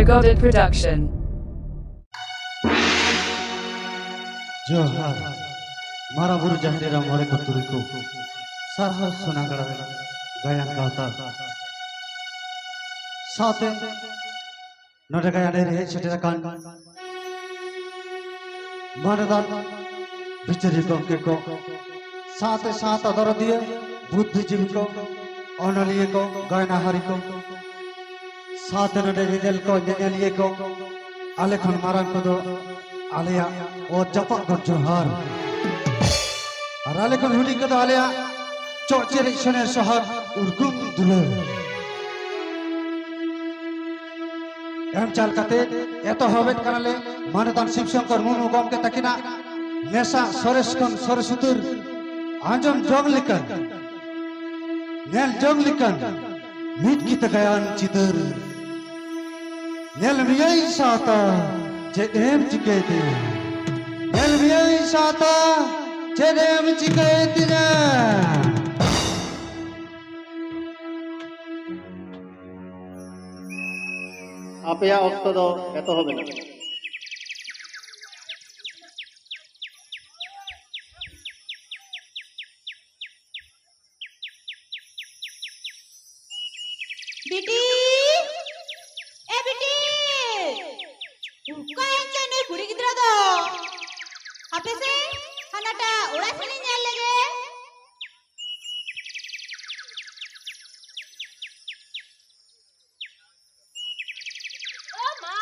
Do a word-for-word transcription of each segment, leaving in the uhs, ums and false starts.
Godded Production. ᱡᱚᱦᱟᱨ᱾ ᱢᱟᱨᱟᱝ ᱵᱩᱨᱩ ᱡᱟᱦᱮᱨ ᱮᱨᱟ ᱢᱚᱬᱮ ᱠᱚ ᱛᱩᱨᱩᱭ ᱠᱚ ᱥᱟᱨᱦᱟᱣ ᱥᱚᱱᱟᱜᱟᱲᱟ ᱨᱮᱱ ᱜᱟᱭᱟᱱ ᱜᱟᱶᱛᱟ ᱥᱟᱶᱛᱮ ᱱᱚᱰᱮ ᱜᱟᱭᱟᱱ ᱨᱮ ᱦᱮᱡ ᱥᱮᱴᱮᱨ ᱟᱠᱟᱱ ᱢᱟᱱᱚᱛᱟᱱ ᱵᱤᱪᱟᱹᱨᱤᱭᱟᱹ ᱜᱚᱢᱠᱮ ᱠᱚ, ᱥᱟᱶᱛᱮ ᱥᱟᱶᱛᱟ ᱫᱚᱨᱚᱫᱤᱭᱟᱹ, ᱵᱩᱫᱽᱫᱷᱤᱡᱤᱵᱤ ᱠᱚ, ᱚᱱᱚᱞᱤᱭᱟᱹ ᱠᱚ, ᱜᱟᱭᱱᱟᱦᱟᱨᱤ ᱠᱚ, ᱥᱟᱶᱛᱮ ᱱᱚᱰᱮ ᱧᱮᱧᱮᱞ ᱠᱚ, ᱧᱮᱧᱮᱞᱤᱭᱟᱹ ᱠᱚ, ᱟᱞᱮ ᱠᱷᱚᱱ ᱢᱟᱨᱟᱝ ᱠᱚᱫᱚ ᱟᱞᱮᱭᱟᱜ ᱚᱛ ᱡᱟᱯᱟᱜ ᱜᱚᱰ ᱡᱚᱦᱟᱨ᱾ ᱟᱨ ᱟᱞᱮ ᱠᱷᱚᱱ ᱦᱩᱰᱤᱧ ᱠᱚᱫᱚ ᱟᱞᱮᱭᱟᱜ ᱪᱚᱜ ᱪᱮᱨᱮᱡ ᱥᱚᱱᱮᱨ ᱥᱚᱦᱟᱨ ᱩᱨᱜᱩᱢ ᱫᱩᱞᱟᱹᱲ᱾ ᱮᱢ ᱪᱟᱞ ᱠᱟᱛᱮ ᱮᱛᱚᱦᱚᱵᱮᱫ ᱠᱟᱱᱟᱞᱮ ᱢᱟᱱᱚᱛᱟᱱ ᱥᱤᱵ ᱥᱚᱝᱠᱚᱨ ᱢᱩᱨᱢᱩ ᱜᱚᱢᱠᱮ ᱛᱟᱹᱠᱤᱱᱟᱜ ᱢᱮᱥᱟ ᱥᱚᱨᱮᱥ ᱠᱷᱚᱱ ᱥᱚᱨᱮᱥ ᱩᱛᱟᱹᱨ, ᱟᱸᱡᱚᱢ ᱡᱚᱝ ᱞᱮᱠᱟᱱ, ᱧᱮᱞ ᱡᱚᱝ ᱞᱮᱠᱟᱱ ᱢᱤᱫ ᱠᱤᱛᱟᱹ ᱜᱟᱭᱟᱱ ᱪᱤᱛᱟᱹᱨ᱾ ᱧᱮᱞ ᱢᱮᱭᱟᱹᱧ ᱥᱟᱶᱛᱟ, ᱪᱮᱫ ᱮᱢ ᱪᱤᱠᱟᱹᱭ ᱛᱤᱧᱟ? ᱧᱮᱞ ᱢᱮᱭᱟᱹᱧ ᱥᱟᱶᱛᱟ, ᱪᱮᱫ ᱮᱢ ᱪᱤᱠᱟᱹᱭ ᱛᱤᱧᱟ? ᱟᱯᱮᱭᱟᱜ ᱚᱠᱛᱚ ᱫᱚ ᱮᱛᱚᱦᱚᱵ ᱮᱱᱟ᱾ ᱵᱤᱴᱤ! ᱮ ᱵᱤᱴᱤ! ᱚᱠᱟᱭᱮᱱ ᱪᱚᱭ ᱱᱩᱭ ᱠᱩᱲᱤ ᱜᱤᱫᱽᱨᱟᱹ ᱫᱚ? ᱦᱟᱯᱮ ᱥᱮ, ᱦᱟᱱᱟᱴᱟᱜ ᱚᱲᱟᱜ ᱥᱮᱱ ᱤᱧ ᱧᱮᱞ ᱞᱮᱜᱮ᱾ ᱳ ᱢᱟ,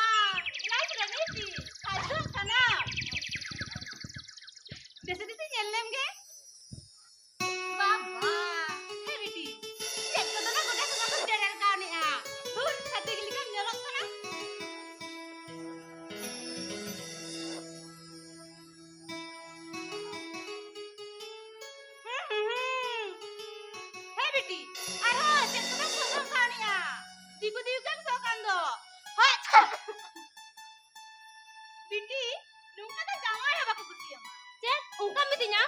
ᱠᱞᱟᱥ ᱨᱮ ᱢᱤᱫ ᱫᱤᱱ ᱥᱟᱡᱚᱜ ᱠᱟᱱᱟ᱾ ᱫᱮᱥᱮ ᱫᱮᱥᱮ ᱧᱮᱞ ᱞᱮᱢ ᱜᱮ᱾ ᱵᱟᱵᱟ, ᱦᱮ ᱵᱤᱴᱤ, ᱪᱮᱫ ᱠᱚᱫᱚ ᱱᱟ ᱜᱚᱴᱟ ᱥᱮᱱᱟ ᱠᱚ ᱡᱮᱨᱮᱲ ᱠᱟᱣᱱᱤᱜᱼᱟ? ᱫᱷᱩᱨ, ᱪᱷᱟᱹᱛᱤᱠ ᱞᱮᱠᱟᱢ ᱧᱮᱞᱚᱜ ᱠᱟᱱᱟ᱾ ᱦᱩᱸ, ᱦᱩᱸ, ᱦᱩᱸ᱾ ᱦᱮ ᱵᱤᱴᱤ, ᱟᱨᱦᱚᱸ ᱪᱮᱫ ᱠᱚᱫᱚᱢ ᱥᱚᱥᱚᱜ ᱠᱟᱣᱱᱤᱜᱼᱟ? ᱫᱤᱠᱩ ᱫᱤᱠᱩ ᱜᱮᱢ ᱥᱚ ᱠᱟᱱ ᱫᱚ᱾ ᱦᱚᱭ, ᱪᱷᱟ! ᱵᱤᱴᱤ, ᱱᱚᱝᱠᱟ ᱫᱚ ᱡᱟᱶᱟᱭ ᱦᱚᱸ ᱵᱟᱠᱚ ᱠᱩᱥᱤᱭᱟᱢᱟ᱾ ᱪᱮᱫ? ᱚᱱᱠᱟᱢ ᱢᱤᱛᱟᱹᱧᱟ?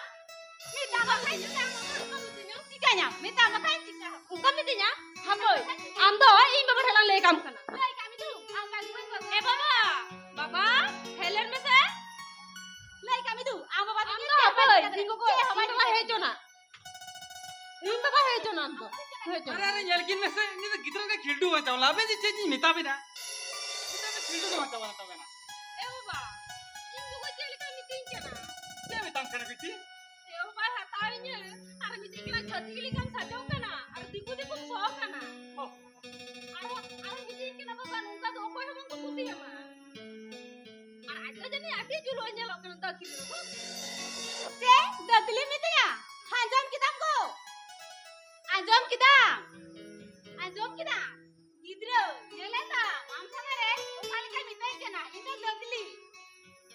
ᱢᱮᱛᱟᱢ ᱵᱟᱠᱷᱟᱱ ᱪᱤᱠᱟᱹᱭᱟᱢ? ᱪᱤᱠᱟᱹᱧᱟᱢ? ᱢᱮᱛᱟᱢ ᱵᱟᱠᱷᱟᱱ ᱪᱤᱠᱟᱹ? ᱚᱱᱠᱟᱢ ᱢᱤᱛᱟᱹᱧᱟ? ᱦᱟᱯᱳᱭ, ᱟᱢ ᱫᱚ ᱤᱧ ᱵᱟᱵᱟ ᱴᱷᱮᱱ ᱞᱟᱝ ᱞᱟᱹᱭ ᱠᱟᱢ ᱠᱟᱱᱟ᱾ ᱞᱟᱹᱭ ᱠᱟᱜ ᱢᱮ ᱫᱩ, ᱟᱢ ᱵᱟᱝ ᱵᱟᱵᱟ, ᱵᱟᱵᱟ, ᱦᱮᱡ ᱞᱮᱱ ᱢᱮᱥᱮ᱾ ᱞᱟᱹᱭ ᱠᱟᱹᱢᱤ ᱫᱩ, ᱟᱢ ᱵᱟᱵᱟ ᱟᱢ ᱫᱚ ᱫᱚ ᱦᱟᱯᱳᱭ, ᱪᱮᱫ ᱦᱚᱸ ᱤᱧ ᱵᱟᱵᱟ ᱵᱟᱭ ᱦᱮᱡ ᱦᱚᱪᱚᱱᱟ᱾ ᱤᱧ ᱵᱟᱵᱟ ᱦᱮᱡ ᱦᱚᱪᱚᱱᱟ ᱟᱢ ᱫᱚ᱾ ᱦᱮᱡ ᱦᱚᱪᱚᱱᱟ᱾ ᱟᱨᱮ, ᱟᱨᱮ, ᱧᱮᱞ ᱠᱤᱱ ᱢᱮᱥᱮ, ᱩᱱᱤ ᱫᱚ ᱜᱤᱫᱽᱨᱟᱹ ᱨᱮ ᱠᱷᱤᱞᱰᱩ ᱵᱟᱭ ᱛᱟᱵᱚᱱᱟ᱾ ᱟᱵᱮᱱ ᱡᱮ ᱪᱮᱫ ᱤᱧ ᱢᱮᱛᱟ ᱵᱮᱱᱟ? ᱜᱤᱫᱽᱨᱟᱹ ᱫᱚ ᱠᱷᱤᱞᱰᱩ ᱫᱚ ᱵᱟᱭ ᱛᱟᱵᱚᱱᱟ ᱛᱟᱵᱮᱱᱟ᱾ ᱮ ᱵᱟᱵᱟ, ᱤᱧ ᱜᱚᱜᱚ ᱪᱮᱫ ᱞᱮᱠᱟᱭ ᱢᱤᱛᱟᱹᱧ ᱠᱟᱱᱟ? ᱪᱮᱫ ᱢᱮᱛᱟᱢ ᱠᱟᱱᱟ ᱵᱤᱴᱤ? ᱮ ᱵᱟᱵᱟᱭ ᱦᱟᱛᱟᱣᱤᱧᱟᱹ, ᱟᱨ ᱢᱤᱛᱟᱹᱧ ᱠᱟᱱᱟ, "ᱪᱷᱟᱹᱛᱤᱠ ᱞᱮᱠᱟᱢ ᱥᱟᱡᱚᱜ ᱠᱟᱱᱟ, ᱟᱨ ᱫᱤᱠᱩ ᱫᱤᱠᱩᱢ ᱥᱚ ᱠᱟᱱᱟ᱾" ᱚ᱾ ᱟᱨ, ᱟᱨ ᱢᱤᱛᱟᱹᱧ ᱠᱟᱱᱟ, "ᱵᱟᱵᱟ, ᱱᱚᱝᱠᱟ ᱫᱚ ᱚᱠᱚᱭ ᱦᱚᱸ ᱵᱟᱝ ᱠᱚ ᱠᱩᱥᱤᱭᱟᱢᱟ᱾" ᱟᱨ ᱟᱡ ᱫᱚ ᱡᱟᱹᱱᱤᱡ ᱟᱹᱰᱤ ᱡᱩᱞᱩᱜ ᱮ ᱧᱮᱞᱚᱜ ᱠᱟᱱᱟ ᱫᱟᱹᱠᱤᱞ ᱨᱮᱫᱚ᱾ ᱪᱮᱫ? ᱫᱟᱹᱠᱤᱞᱮᱢ ᱢᱤᱛᱟᱹᱧᱟ? ᱟᱸᱡᱚᱢ ᱠᱮᱫᱟᱢ ᱜᱚ? ᱟᱸᱡᱚᱢ ᱠᱮᱫᱟᱢ? ᱟᱸᱡᱚᱢ ᱠᱮᱫᱟᱢ? ᱜᱤᱫᱽᱨᱟᱹ, ᱧᱮᱞᱮ ᱛᱟᱢ, ᱟᱢ ᱥᱟᱢᱟᱝ ᱨᱮ ᱚᱠᱟ ᱞᱮᱠᱟᱭ ᱢᱮᱛᱟᱹᱧ ᱠᱟᱱᱟ, ᱤᱧ ᱫᱚ ᱫᱟᱹᱠᱞᱤ᱾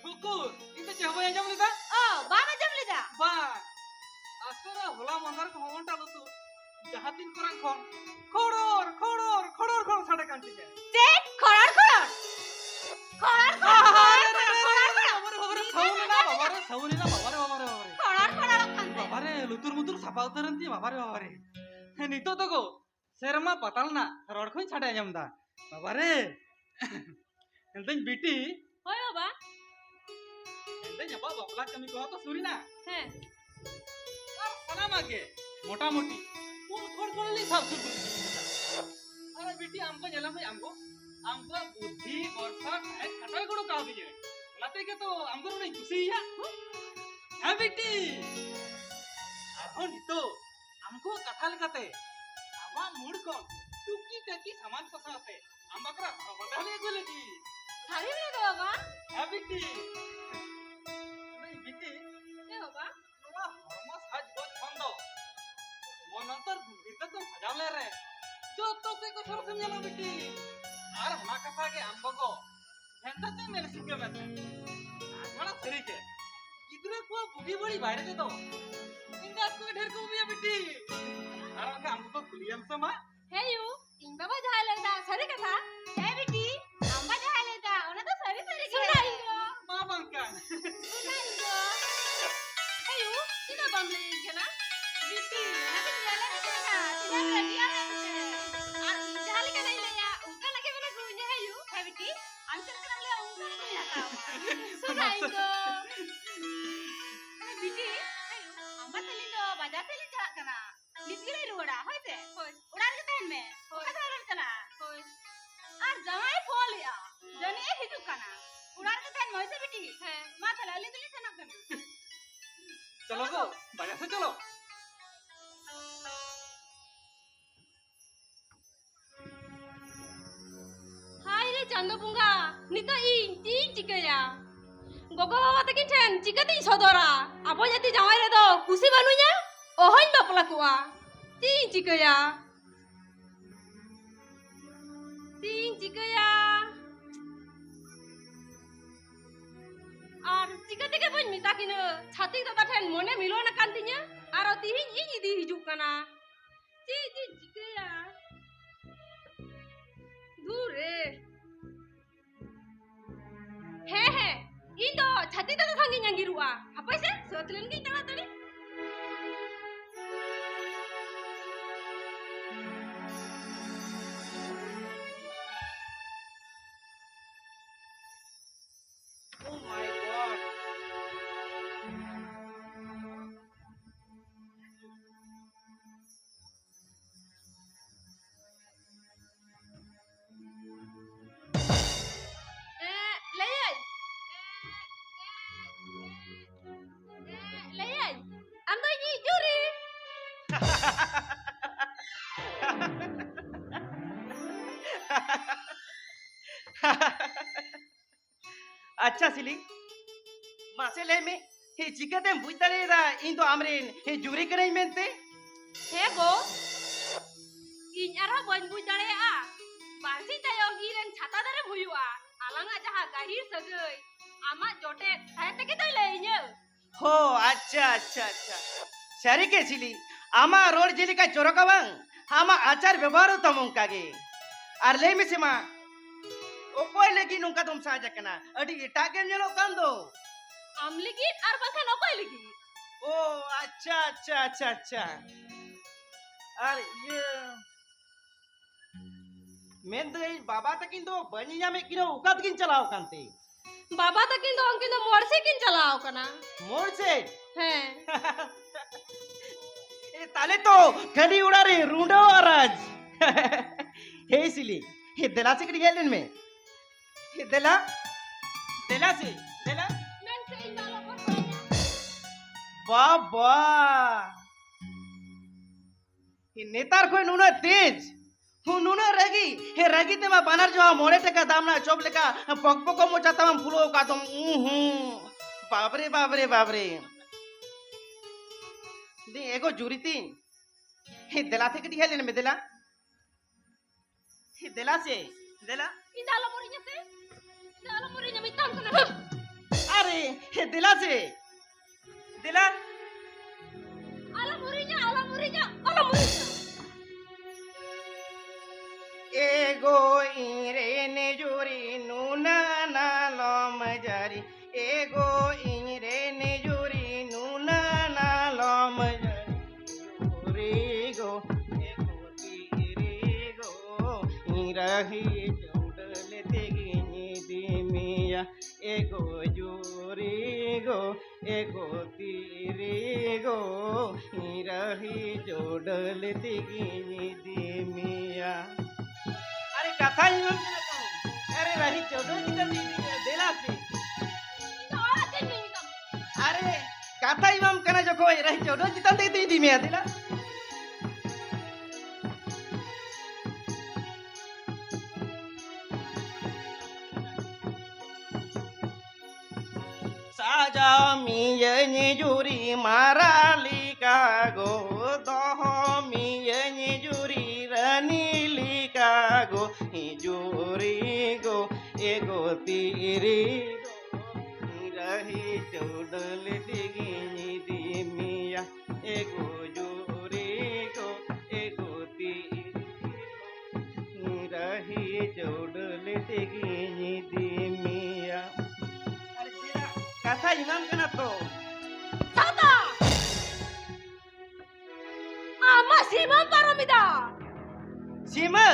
ᱩᱠᱩᱨ, ᱤᱧ ᱫᱚ ᱪᱮᱫ ᱦᱚᱸ ᱵᱟᱹᱧ ᱟᱸᱡᱚᱢ ᱞᱮᱫᱟ᱾ ᱚ, ᱵᱟᱢ ᱟᱸᱡᱚᱢ ᱞᱮᱫᱟ? ᱵᱟᱝ᱾ ᱟᱥᱚᱞ ᱨᱮ ᱦᱚᱞᱟ ᱢᱟᱦᱫᱮᱨ ᱠᱷᱚᱱ ᱦᱚᱸ ᱚᱱᱴᱟ ᱞᱩᱛᱩᱨ ᱡᱟᱦᱟᱸ ᱛᱤᱱ ᱠᱚᱨᱮ ᱠᱷᱚᱱ ᱠᱷᱚᱲᱚᱨ, ᱠᱷᱚᱲᱚᱨ, ᱠᱷᱚᱲᱚᱨ, ᱠᱷᱚᱲᱚᱨ ᱥᱟᱰᱮ ᱠᱟᱱ ᱛᱤᱧᱟ᱾ ᱪᱮᱫ? ᱠᱷᱚᱲᱚᱨ, ᱠᱷᱚᱲᱚᱨ? ᱠᱷᱚᱲᱚᱨ, ᱠᱷᱚᱲᱚᱨ, ᱟᱨᱮ, ᱟᱨᱮ, ᱠᱷᱚᱲᱚᱨ, ᱟᱨᱮ, ᱠᱷᱚᱲᱚᱨ, ᱠᱷᱚᱲᱚᱨ᱾ ᱵᱟᱵᱟᱨᱮ, ᱵᱟᱵᱟᱨᱮ, ᱥᱟᱹᱣᱩᱱ ᱮᱱᱟ, ᱵᱟᱵᱟᱨᱮ, ᱥᱟᱹᱣᱩᱱ ᱮᱱᱟ, ᱵᱟᱵᱟᱨᱮ, ᱵᱟᱵᱟᱨᱮ, ᱵᱟᱵᱟᱨᱮ᱾ ᱠᱷᱚᱲᱚᱨ, ᱠᱷᱚᱲᱚᱨᱚᱜ ᱠᱟᱱ ᱛᱟᱭᱟ᱾ ᱵᱟᱵᱟᱨᱮ, ᱞᱩᱛᱩᱨ ᱢᱩᱛᱩᱨ ᱥᱟᱯᱷᱟ ᱩᱛᱟᱹᱨ ᱮᱱ ᱛᱤᱧᱟ, ᱵᱟᱵᱟᱨᱮ, ᱵᱟᱵᱟᱨᱮ᱾ ᱦᱮᱸ, ᱱᱤᱛᱚᱜ ᱫᱚ ᱜᱚ, ᱥᱮᱨᱢᱟ ᱯᱟᱛᱟᱞ ᱨᱮᱱᱟᱜ ᱨᱚᱲ ᱠᱚᱧ ᱥᱟᱰᱮ ᱟᱸᱡᱚᱢ ᱮᱫᱟ᱾ ᱵᱟᱵᱟᱨᱮ! ᱢᱮᱱᱫᱟᱹᱧ ᱵᱤᱴᱤ᱾ ᱦᱳᱭ ᱵᱟᱵᱟ᱾ ᱢᱮᱱᱫᱟᱹᱧ ᱟᱵᱚᱣᱟᱜ ᱵᱟᱯᱞᱟ ᱠᱟᱹᱢᱤ ᱠᱚᱦᱚᱸ ᱛᱚ ᱥᱩᱨ ᱮᱱᱟ᱾ ᱦᱮᱸ᱾ ᱟᱨ ᱥᱟᱱᱟᱢᱟᱜ ᱜᱮ ᱢᱚᱴᱟᱢᱩᱴᱤ ᱯᱩᱱ ᱠᱷᱚᱲ ᱠᱷᱚᱲ ᱞᱤᱧ ᱥᱟᱵ ᱥᱩᱨ ᱠᱮᱫᱟ᱾ ᱟᱨ ᱵᱤᱴᱤ ᱟᱢ ᱠᱚ ᱧᱮᱞᱟᱢ ᱦᱳᱭ ᱟᱢ ᱠᱚ, ᱟᱢ ᱠᱚᱣᱟᱜ ᱵᱩᱫᱽᱫᱷᱤ, ᱵᱷᱚᱨᱥᱟ, ᱥᱟᱦᱮᱫ ᱠᱷᱟᱴᱟᱣ ᱜᱚᱲᱚ ᱠᱟᱣᱫᱤᱧᱟᱹ᱾ ᱚᱱᱟ ᱛᱮᱜᱮ ᱛᱚ ᱟᱢ ᱠᱚ ᱱᱩᱱᱟᱹᱧ ᱠᱩᱥᱤᱭᱟᱭᱟ᱾ ᱦᱮᱸ ᱵᱤᱴᱤ᱾ ᱟᱨᱦᱚᱸ ᱱᱤᱛᱚᱜ ᱟᱢ ᱠᱚ ᱠᱟᱛᱷᱟ ᱞᱮᱠᱟᱛᱮ ᱟᱢᱟᱜ ᱢᱩᱲ ᱠᱷᱚᱱ ᱴᱩᱠᱤ ᱴᱟᱠᱤ ᱥᱟᱢᱟᱱ ᱠᱚ ᱥᱟᱶᱛᱮ ᱟᱢ ᱵᱟᱠᱷᱨᱟ ᱦᱚᱨᱚᱜ ᱵᱟᱸᱫᱮ ᱦᱚᱸᱞᱮ ᱟᱹᱜᱩ ᱞᱟᱹᱜᱤᱫ᱾ ᱥᱟᱹᱨᱤ ᱵᱮᱱ ᱞᱟᱹᱭ ᱫᱟ ᱵᱟᱵᱟ? ᱦᱮᱸ ᱵᱤᱴᱤ᱾ ᱢᱟᱹᱭ ᱵᱤᱴᱤ᱾ ᱦᱮᱸ ᱵᱟᱵᱟ᱾ ᱱᱚᱣᱟ ᱦᱚᱲᱢᱚ ᱥᱟᱡᱽᱜᱚᱡᱽ ᱠᱷᱚᱱ ᱫᱚ ᱢᱚᱱᱚᱱᱛᱚᱨ ᱜᱩᱢᱵᱷᱤᱨ ᱛᱮ ᱥᱟᱡᱟᱣ ᱞᱮ ᱨᱮ ᱡᱚᱛᱚ ᱥᱮᱫ ᱠᱚ ᱥᱚᱨᱚᱥᱮᱢ ᱧᱮᱞᱟ ᱵᱤᱴᱤ᱾ ᱟᱨ ᱚᱱᱟ ᱠᱟᱛᱷᱟ ᱜᱮ ᱟᱢ ᱜᱚᱜᱚ ᱵᱷᱮᱱᱛᱟ ᱛᱮ ᱢᱮᱱ ᱥᱤᱠᱟᱹ ᱢᱮᱱᱛᱮ᱾ ᱟᱨ ᱛᱷᱚᱲᱟ ᱥᱟᱹᱨᱤ ᱜᱮ, ᱜᱤᱫᱽᱨᱟᱹ ᱠᱚᱣᱟᱜ ᱵᱩᱜᱤ ᱵᱟᱹᱲᱤᱡ ᱵᱟᱭᱨᱮ ᱨᱮᱫᱚ ᱮᱸᱜᱟᱛ ᱠᱚ ᱰᱷᱮᱨ ᱠᱚ ᱵᱩᱜᱤᱭᱟ ᱵᱤᱴᱤ᱾ ᱟᱨ ᱵᱟᱠᱷᱟᱱ ᱟᱢ ᱜᱚᱜᱚ ᱠᱩᱞᱤᱭᱮᱢ ᱥᱮ ᱢᱟ᱾ ᱦᱮᱸ ᱭᱩ, ᱤᱧ ᱵᱟᱵᱟ ᱡᱟᱦᱟᱸᱭ ᱞᱟᱹᱭ ᱫᱟ ᱥᱟᱹᱨᱤ ᱠᱟᱛᱷᱟ᱾ ᱦᱮᱸ ᱵᱤᱴᱤ, ᱟᱢ ᱵᱟ ᱡᱟᱦᱟᱸᱭ ᱞᱟᱹᱭ ᱫᱟ ᱚᱱᱟ ᱫᱚ ᱥᱟᱹᱨᱤ ᱥᱟᱹᱨᱤ ᱜᱮ᱾ ᱥᱩᱱᱟ ᱤᱧ ᱫᱚ᱾ ᱢᱟ ᱵᱟᱝ ᱠᱟᱱ᱾ ᱥᱩᱱᱟ ᱤᱧ ᱫᱚ᱾ ᱦᱮᱸ ᱭᱩ, ᱪᱮᱫᱟᱜ ᱵᱟᱢ ᱞᱟᱹᱭᱟᱹᱧ ᱠᱟᱱᱟ? ᱵᱤᱴᱤ, ᱚᱱᱟ ᱫᱚ ᱧᱮᱞᱮ ᱢᱮ ᱛᱟᱦᱮᱱᱟ, ᱛᱤᱱᱟᱹᱜ ᱨᱟᱹᱜᱤᱜᱼᱟ ᱢᱮᱱᱛᱮ᱾ ᱟᱨ ᱤᱧ ᱡᱟᱦᱟᱸ ᱞᱮᱠᱟᱱᱟᱜ ᱤᱧ ᱞᱟᱹᱭᱟ, ᱚᱱᱠᱟ ᱞᱮᱠᱟ ᱜᱮ ᱢᱮᱱᱟ ᱜᱩᱨᱩᱧᱟ, ᱦᱮᱸ ᱭᱩ᱾ ᱦᱮᱸ ᱵᱤᱴᱤ, ᱟᱢ ᱜᱚᱜᱚ, ᱵᱟᱡᱟᱨ ᱥᱮᱫ ᱪᱚᱞᱚ᱾ ᱦᱟᱭ ᱨᱮ ᱪᱟᱸᱫᱚ ᱵᱚᱸᱜᱟ, ᱱᱤᱛᱚᱜ ᱤᱧ ᱪᱮᱫ ᱤᱧ ᱪᱤᱠᱟᱹᱭᱟ? ᱜᱚᱜᱚ ᱵᱟᱵᱟ ᱛᱟᱹᱠᱤᱱ ᱴᱷᱮᱱ ᱪᱤᱠᱟᱹᱛᱤᱧ ᱥᱚᱫᱚᱨᱟ? ᱟᱵᱚ ᱡᱟᱹᱛᱤ ᱡᱟᱶᱟᱭ ᱨᱮᱫᱚ ᱠᱩᱥᱤ ᱵᱟᱹᱱᱩᱧᱟ, ᱚᱦᱚᱧ ᱵᱟᱯᱞᱟ ᱠᱚᱜᱼᱟ᱾ ᱪᱮᱫ ᱤᱧ ᱪᱤᱠᱟᱹᱭᱟ? ᱪᱮᱫ ᱤᱧ ᱪᱤᱠᱟᱹᱭᱟ? ᱟᱨ ᱪᱤᱠᱟᱹ ᱛᱮᱜᱮ ᱵᱟᱹᱧ ᱢᱮᱛᱟ ᱠᱤᱱᱟᱹ? ᱪᱷᱟᱹᱛᱤᱠ ᱫᱟᱫᱟ ᱴᱷᱮᱱ ᱢᱚᱱᱮ ᱢᱤᱞᱚᱱ ᱟᱠᱟᱱ ᱛᱤᱧᱟᱹ, ᱟᱨᱚ ᱛᱤᱦᱤᱧ ᱤᱧ ᱤᱫᱤ ᱦᱤᱡᱩᱜ ᱠᱟᱱᱟ᱾ ᱪᱮᱫ ᱤᱧ ᱪᱤᱠᱟᱹᱭᱟ? ᱫᱷᱩᱨ ᱨᱮ᱾ ᱦᱮᱸ, ᱦᱮᱸ, ᱤᱧ ᱫᱚ ᱪᱷᱟᱹᱛᱤᱠ ᱫᱟᱫᱟ ᱥᱟᱝ ᱜᱤᱧ ᱟᱸᱜᱤᱨᱚᱜᱼᱟ᱾ ᱦᱟᱯᱳᱭ ᱥᱮ, ᱥᱟᱹᱛ ᱞᱮᱱ ᱜᱤᱧ ᱛᱟᱲᱟᱛᱟᱲᱤ᱾ Oh my God. ᱮᱸ, ᱞᱟᱹᱭᱟᱹᱧ᱾ ᱮᱸ, ᱞᱟᱹᱭᱟᱹᱧ᱾ ᱟᱢ ᱫᱚ ᱤᱧᱤᱡ ᱡᱩᱨᱤ᱾ ᱟᱪᱪᱷᱟ ᱥᱤᱞᱤ, ᱢᱟᱥᱮ ᱞᱟᱹᱭ ᱢᱮ, ᱦᱮᱸ, ᱪᱤᱠᱟᱹᱛᱮᱢ ᱵᱩᱡᱽ ᱫᱟᱲᱮᱭᱟᱫᱟ ᱤᱧ ᱫᱚ ᱟᱢᱨᱮᱱ, ᱦᱮᱸ, ᱡᱩᱨᱤ ᱠᱟᱹᱱᱟᱹᱧ ᱢᱮᱱᱛᱮ? ᱦᱮᱸ ᱜᱚ, ᱤᱧ ᱟᱨᱦᱚᱸ ᱵᱟᱹᱧ ᱵᱩᱡᱽ ᱫᱟᱲᱮᱭᱟᱜᱼᱟ᱾ ᱵᱟᱨᱥᱤᱧ ᱛᱟᱭᱚᱢ ᱤᱧ ᱨᱮᱱ ᱪᱷᱟᱛᱟ ᱫᱟᱨᱮᱢ ᱦᱩᱭᱩᱜᱼᱟ᱾ ᱟᱞᱟᱝᱟᱜ ᱡᱟᱦᱟᱸ ᱜᱟᱹᱦᱤᱨ ᱥᱟᱹᱜᱟᱹᱭ, ᱟᱢᱟᱜ ᱡᱚᱴᱮᱫ ᱥᱟᱦᱮᱫ ᱛᱮᱜᱮ ᱛᱚᱭ ᱞᱟᱹᱭ ᱤᱧᱟᱹ᱾ ᱦᱳ, ᱟᱪᱪᱷᱟ, ᱟᱪᱪᱷᱟ, ᱟᱪᱪᱷᱟ᱾ ᱥᱟᱹᱨᱤ ᱜᱮ ᱥᱤᱞᱤ, ᱟᱢᱟᱜ ᱨᱚᱲ ᱡᱮᱞᱮᱠᱟ ᱪᱚᱨᱚᱠᱟ ᱵᱟᱝ, ᱟᱢᱟᱜ ᱟᱪᱟᱨ ᱵᱮᱵᱚᱦᱟᱨ ᱦᱚᱸ ᱛᱟᱢ ᱚᱱᱠᱟ ᱜᱮ᱾ ᱟᱨ ᱞᱟᱹᱭ ᱢᱮᱥᱮ ᱢᱟ, ᱚᱠᱚᱭ ᱞᱟᱹᱜᱤᱫ ᱱᱚᱝᱠᱟ ᱫᱚᱢ ᱥᱟᱡᱽ ᱟᱠᱟᱱᱟ? ᱟᱹᱰᱤ ᱮᱴᱟᱜ ᱜᱮᱢ ᱧᱮᱞᱚᱜ ᱠᱟᱱ ᱫᱚ᱾ ᱟᱢ ᱞᱟᱹᱜᱤᱫ ᱟᱨ ᱵᱟᱝᱠᱷᱟᱱ ᱚᱠᱚᱭ ᱞᱟᱹᱜᱤᱫ? ᱳ, ᱟᱪᱪᱷᱟ, ᱟᱪᱪᱷᱟ, ᱟᱪᱪᱷᱟ, ᱟᱪᱪᱷᱟ᱾ ᱟᱨ ᱤᱭᱟᱹ, ᱢᱮᱱᱫᱟᱹᱧ, ᱵᱟᱵᱟ ᱛᱟᱹᱠᱤᱱ ᱫᱚ ᱵᱟᱹᱧ ᱧᱟᱢᱮᱫ ᱠᱤᱱᱟ, ᱚᱠᱟ ᱛᱮᱠᱤᱱ ᱪᱟᱞᱟᱣ ᱟᱠᱟᱱ ᱛᱮ? ᱵᱟᱵᱟ ᱛᱟᱹᱠᱤᱱ ᱫᱚ ᱩᱱᱠᱤᱱ ᱫᱚ ᱢᱳᱲ ᱥᱮᱫ ᱠᱤᱱ ᱪᱟᱞᱟᱣ ᱟᱠᱟᱱᱟ᱾ ᱢᱳᱲ ᱥᱮᱫ? ᱦᱮᱸ᱾ ᱮ, ᱛᱟᱦᱞᱮ ᱛᱚ ᱠᱷᱟᱹᱞᱤ ᱚᱲᱟᱜ ᱨᱮ ᱨᱩᱸᱰᱟᱹ ᱟᱨ ᱨᱟᱡᱽ᱾ ᱦᱮᱸ ᱥᱤᱞᱤ, ᱦᱮᱸ, ᱫᱮᱞᱟ ᱥᱮ ᱠᱟᱹᱴᱤᱡ ᱦᱮᱡ ᱞᱮᱱ ᱢᱮ᱾ ᱦᱮᱸ, ᱫᱮᱞᱟ, ᱫᱮᱞᱟ ᱥᱮ, ᱫᱮᱞᱟ᱾ ᱢᱮᱱ ᱥᱮ ᱤᱧ ᱫᱚ ᱟᱞᱚᱢ ᱵᱚᱛᱚᱨᱟᱹᱧᱟ᱾ ᱵᱟᱵᱟ! ᱱᱮᱛᱟᱨ ᱠᱷᱚᱱ ᱱᱩᱱᱟᱹᱜ ᱛᱮᱡᱽ, ᱦᱩᱸ, ᱱᱩᱱᱟᱹᱜ ᱨᱟᱹᱜᱤ᱾ ᱦᱮ, ᱨᱟᱹᱜᱤ ᱛᱮᱢᱟ ᱵᱟᱱᱟᱨ ᱡᱚᱦᱟ ᱢᱚᱬᱮ ᱴᱟᱠᱟ ᱫᱟᱢ ᱨᱮᱱᱟᱜ ᱪᱚᱯ ᱞᱮᱠᱟ ᱯᱚᱠ ᱯᱚᱠ ᱢᱚᱪᱟ ᱛᱟᱢᱟᱢ ᱯᱷᱩᱞᱟᱹᱣ ᱟᱠᱟᱫ ᱛᱟᱢ᱾ ᱩᱸ ᱦᱩᱸ᱾ ᱵᱟᱵᱨᱮ, ᱵᱟᱵᱨᱮ, ᱵᱟᱵᱨᱮ᱾ ᱫᱮ, ᱮᱜᱳ ᱡᱩᱨᱤ ᱛᱤᱧ᱾ ᱦᱮ, ᱫᱮᱞᱟ ᱥᱮ ᱠᱟᱹᱴᱤᱡ ᱦᱮᱡ ᱞᱮᱱ ᱢᱮ, ᱫᱮᱞᱟ᱾ ᱦᱮ, ᱫᱮᱞᱟ ᱥᱮ, ᱫᱮᱞᱟ᱾ ᱤᱧ ᱫᱚ ᱟᱞᱚᱢ ᱩᱨᱤᱧᱟ ᱥᱮ? ᱤᱧ ᱫᱚ ᱟᱞᱚᱢ ᱩᱨᱤᱧᱟ, ᱢᱮᱛᱟᱢ ᱠᱟᱱᱟ᱾ ᱟᱨᱮ, ᱦᱮ, ᱫᱮᱞᱟ ᱥᱮ, ᱫᱮᱞᱟ᱾ ᱟᱞᱚᱢ ᱩᱨᱤᱧᱟ, ᱟᱞᱚᱢ ᱩᱨᱤᱧᱟ, ᱟᱞᱚᱢ ᱩᱨᱤᱧᱟ᱾ ᱮᱜᱳ ᱤᱧ ᱨᱮ ᱱᱤᱡᱩᱨᱤ ᱱᱩᱱᱟ ᱱᱟᱞᱚᱢ ᱡᱟᱨᱤ᱾ ᱮᱜᱳ ᱤᱧ ᱨᱮ ᱱᱤᱡᱩᱨᱤ ᱱᱩᱱᱟ ᱱᱟᱞᱚᱢ ᱡᱟᱨᱤ᱾ ᱡᱩᱨᱤ ᱜᱳ, ᱮᱜᱳ ᱛᱤᱨᱤ ᱜᱳ, ᱤᱧ ᱨᱟᱦᱤ ᱪᱩᱰᱟᱹᱞ ᱛᱮᱜᱤᱧ ᱤᱫᱤ ᱢᱮᱭᱟ᱾ ᱮᱜᱳ ᱡᱩᱨᱤ ᱜᱳ, ᱮᱜᱳ ᱛᱤᱨᱤ ᱜᱳ, ᱤᱧ ᱨᱟᱦᱤ ᱪᱩᱰᱟᱹᱞ ᱛᱮᱜᱤᱧ ᱤᱫᱤ ᱢᱮᱭᱟ᱾ ᱟᱨᱮ ᱠᱟᱛᱷᱟᱧ ᱮᱢᱟᱢ ᱠᱟᱱᱟ ᱛᱚ᱾ ᱟᱨᱮ ᱨᱟᱦᱤ ᱪᱩᱰᱟᱹᱞ ᱪᱮᱛᱟᱱ ᱛᱮ ᱤᱫᱤ ᱢᱮᱭᱟ, ᱫᱮᱞᱟ ᱥᱮ᱾ ᱤᱧ ᱫᱚ ᱚᱲᱟᱜ ᱛᱮᱧ ᱢᱮᱱ ᱠᱟᱢ᱾ ᱟᱨᱮ ᱠᱟᱛᱷᱟᱧ ᱮᱢᱟᱢ ᱠᱟᱱᱟ ᱡᱚᱠᱷᱚᱱ, ᱨᱟᱦᱤ ᱪᱩᱰᱟᱹᱞ ᱪᱮᱛᱟᱱ ᱛᱮ ᱤᱫᱤ ᱢᱮᱭᱟ, ᱫᱮᱞᱟ᱾ ᱥᱟᱡᱟᱣ ᱢᱤᱭᱟᱹᱧ ᱡᱩᱨᱤ ᱢᱟᱨᱟ ᱞᱮᱠᱟ ᱜᱳ, ᱫᱚᱦᱚ ᱢᱤᱭᱟᱹᱧ ᱡᱩᱨᱤ ᱨᱟᱹᱱᱤ ᱞᱮᱠᱟ ᱜᱳ, ᱡᱩᱨᱤ ᱜᱳ, ᱮᱜᱳ ᱛᱤᱨᱤ ᱜᱳ, ᱨᱟᱦᱤ ᱪᱩᱰᱟᱹᱞ ᱛᱮᱜᱤᱧ ᱤᱫᱤ ᱢᱮᱭᱟ᱾ ᱮᱜᱳ ᱡᱩᱨᱤ ᱜᱳ, ᱮᱜᱳ ᱛᱤᱨᱤ ᱜᱳ, ᱨᱟᱦᱤ ᱪᱩᱰᱟᱹᱞ ᱛᱮᱜᱤᱧ ᱤᱫᱤ ᱢᱮᱭᱟ᱾ ᱟᱨ ᱪᱮᱫᱟᱜ ᱠᱟᱛᱷᱟᱧ ᱮᱢᱟᱢ ᱠᱟᱱᱟ ᱛᱚ᱾ ᱥᱟᱶᱛᱟ! ᱟᱢᱟᱜ ᱥᱤᱢᱟᱹᱢ ᱯᱟᱨᱚᱢ ᱮᱫᱟ᱾ ᱥᱤᱢᱟᱹ?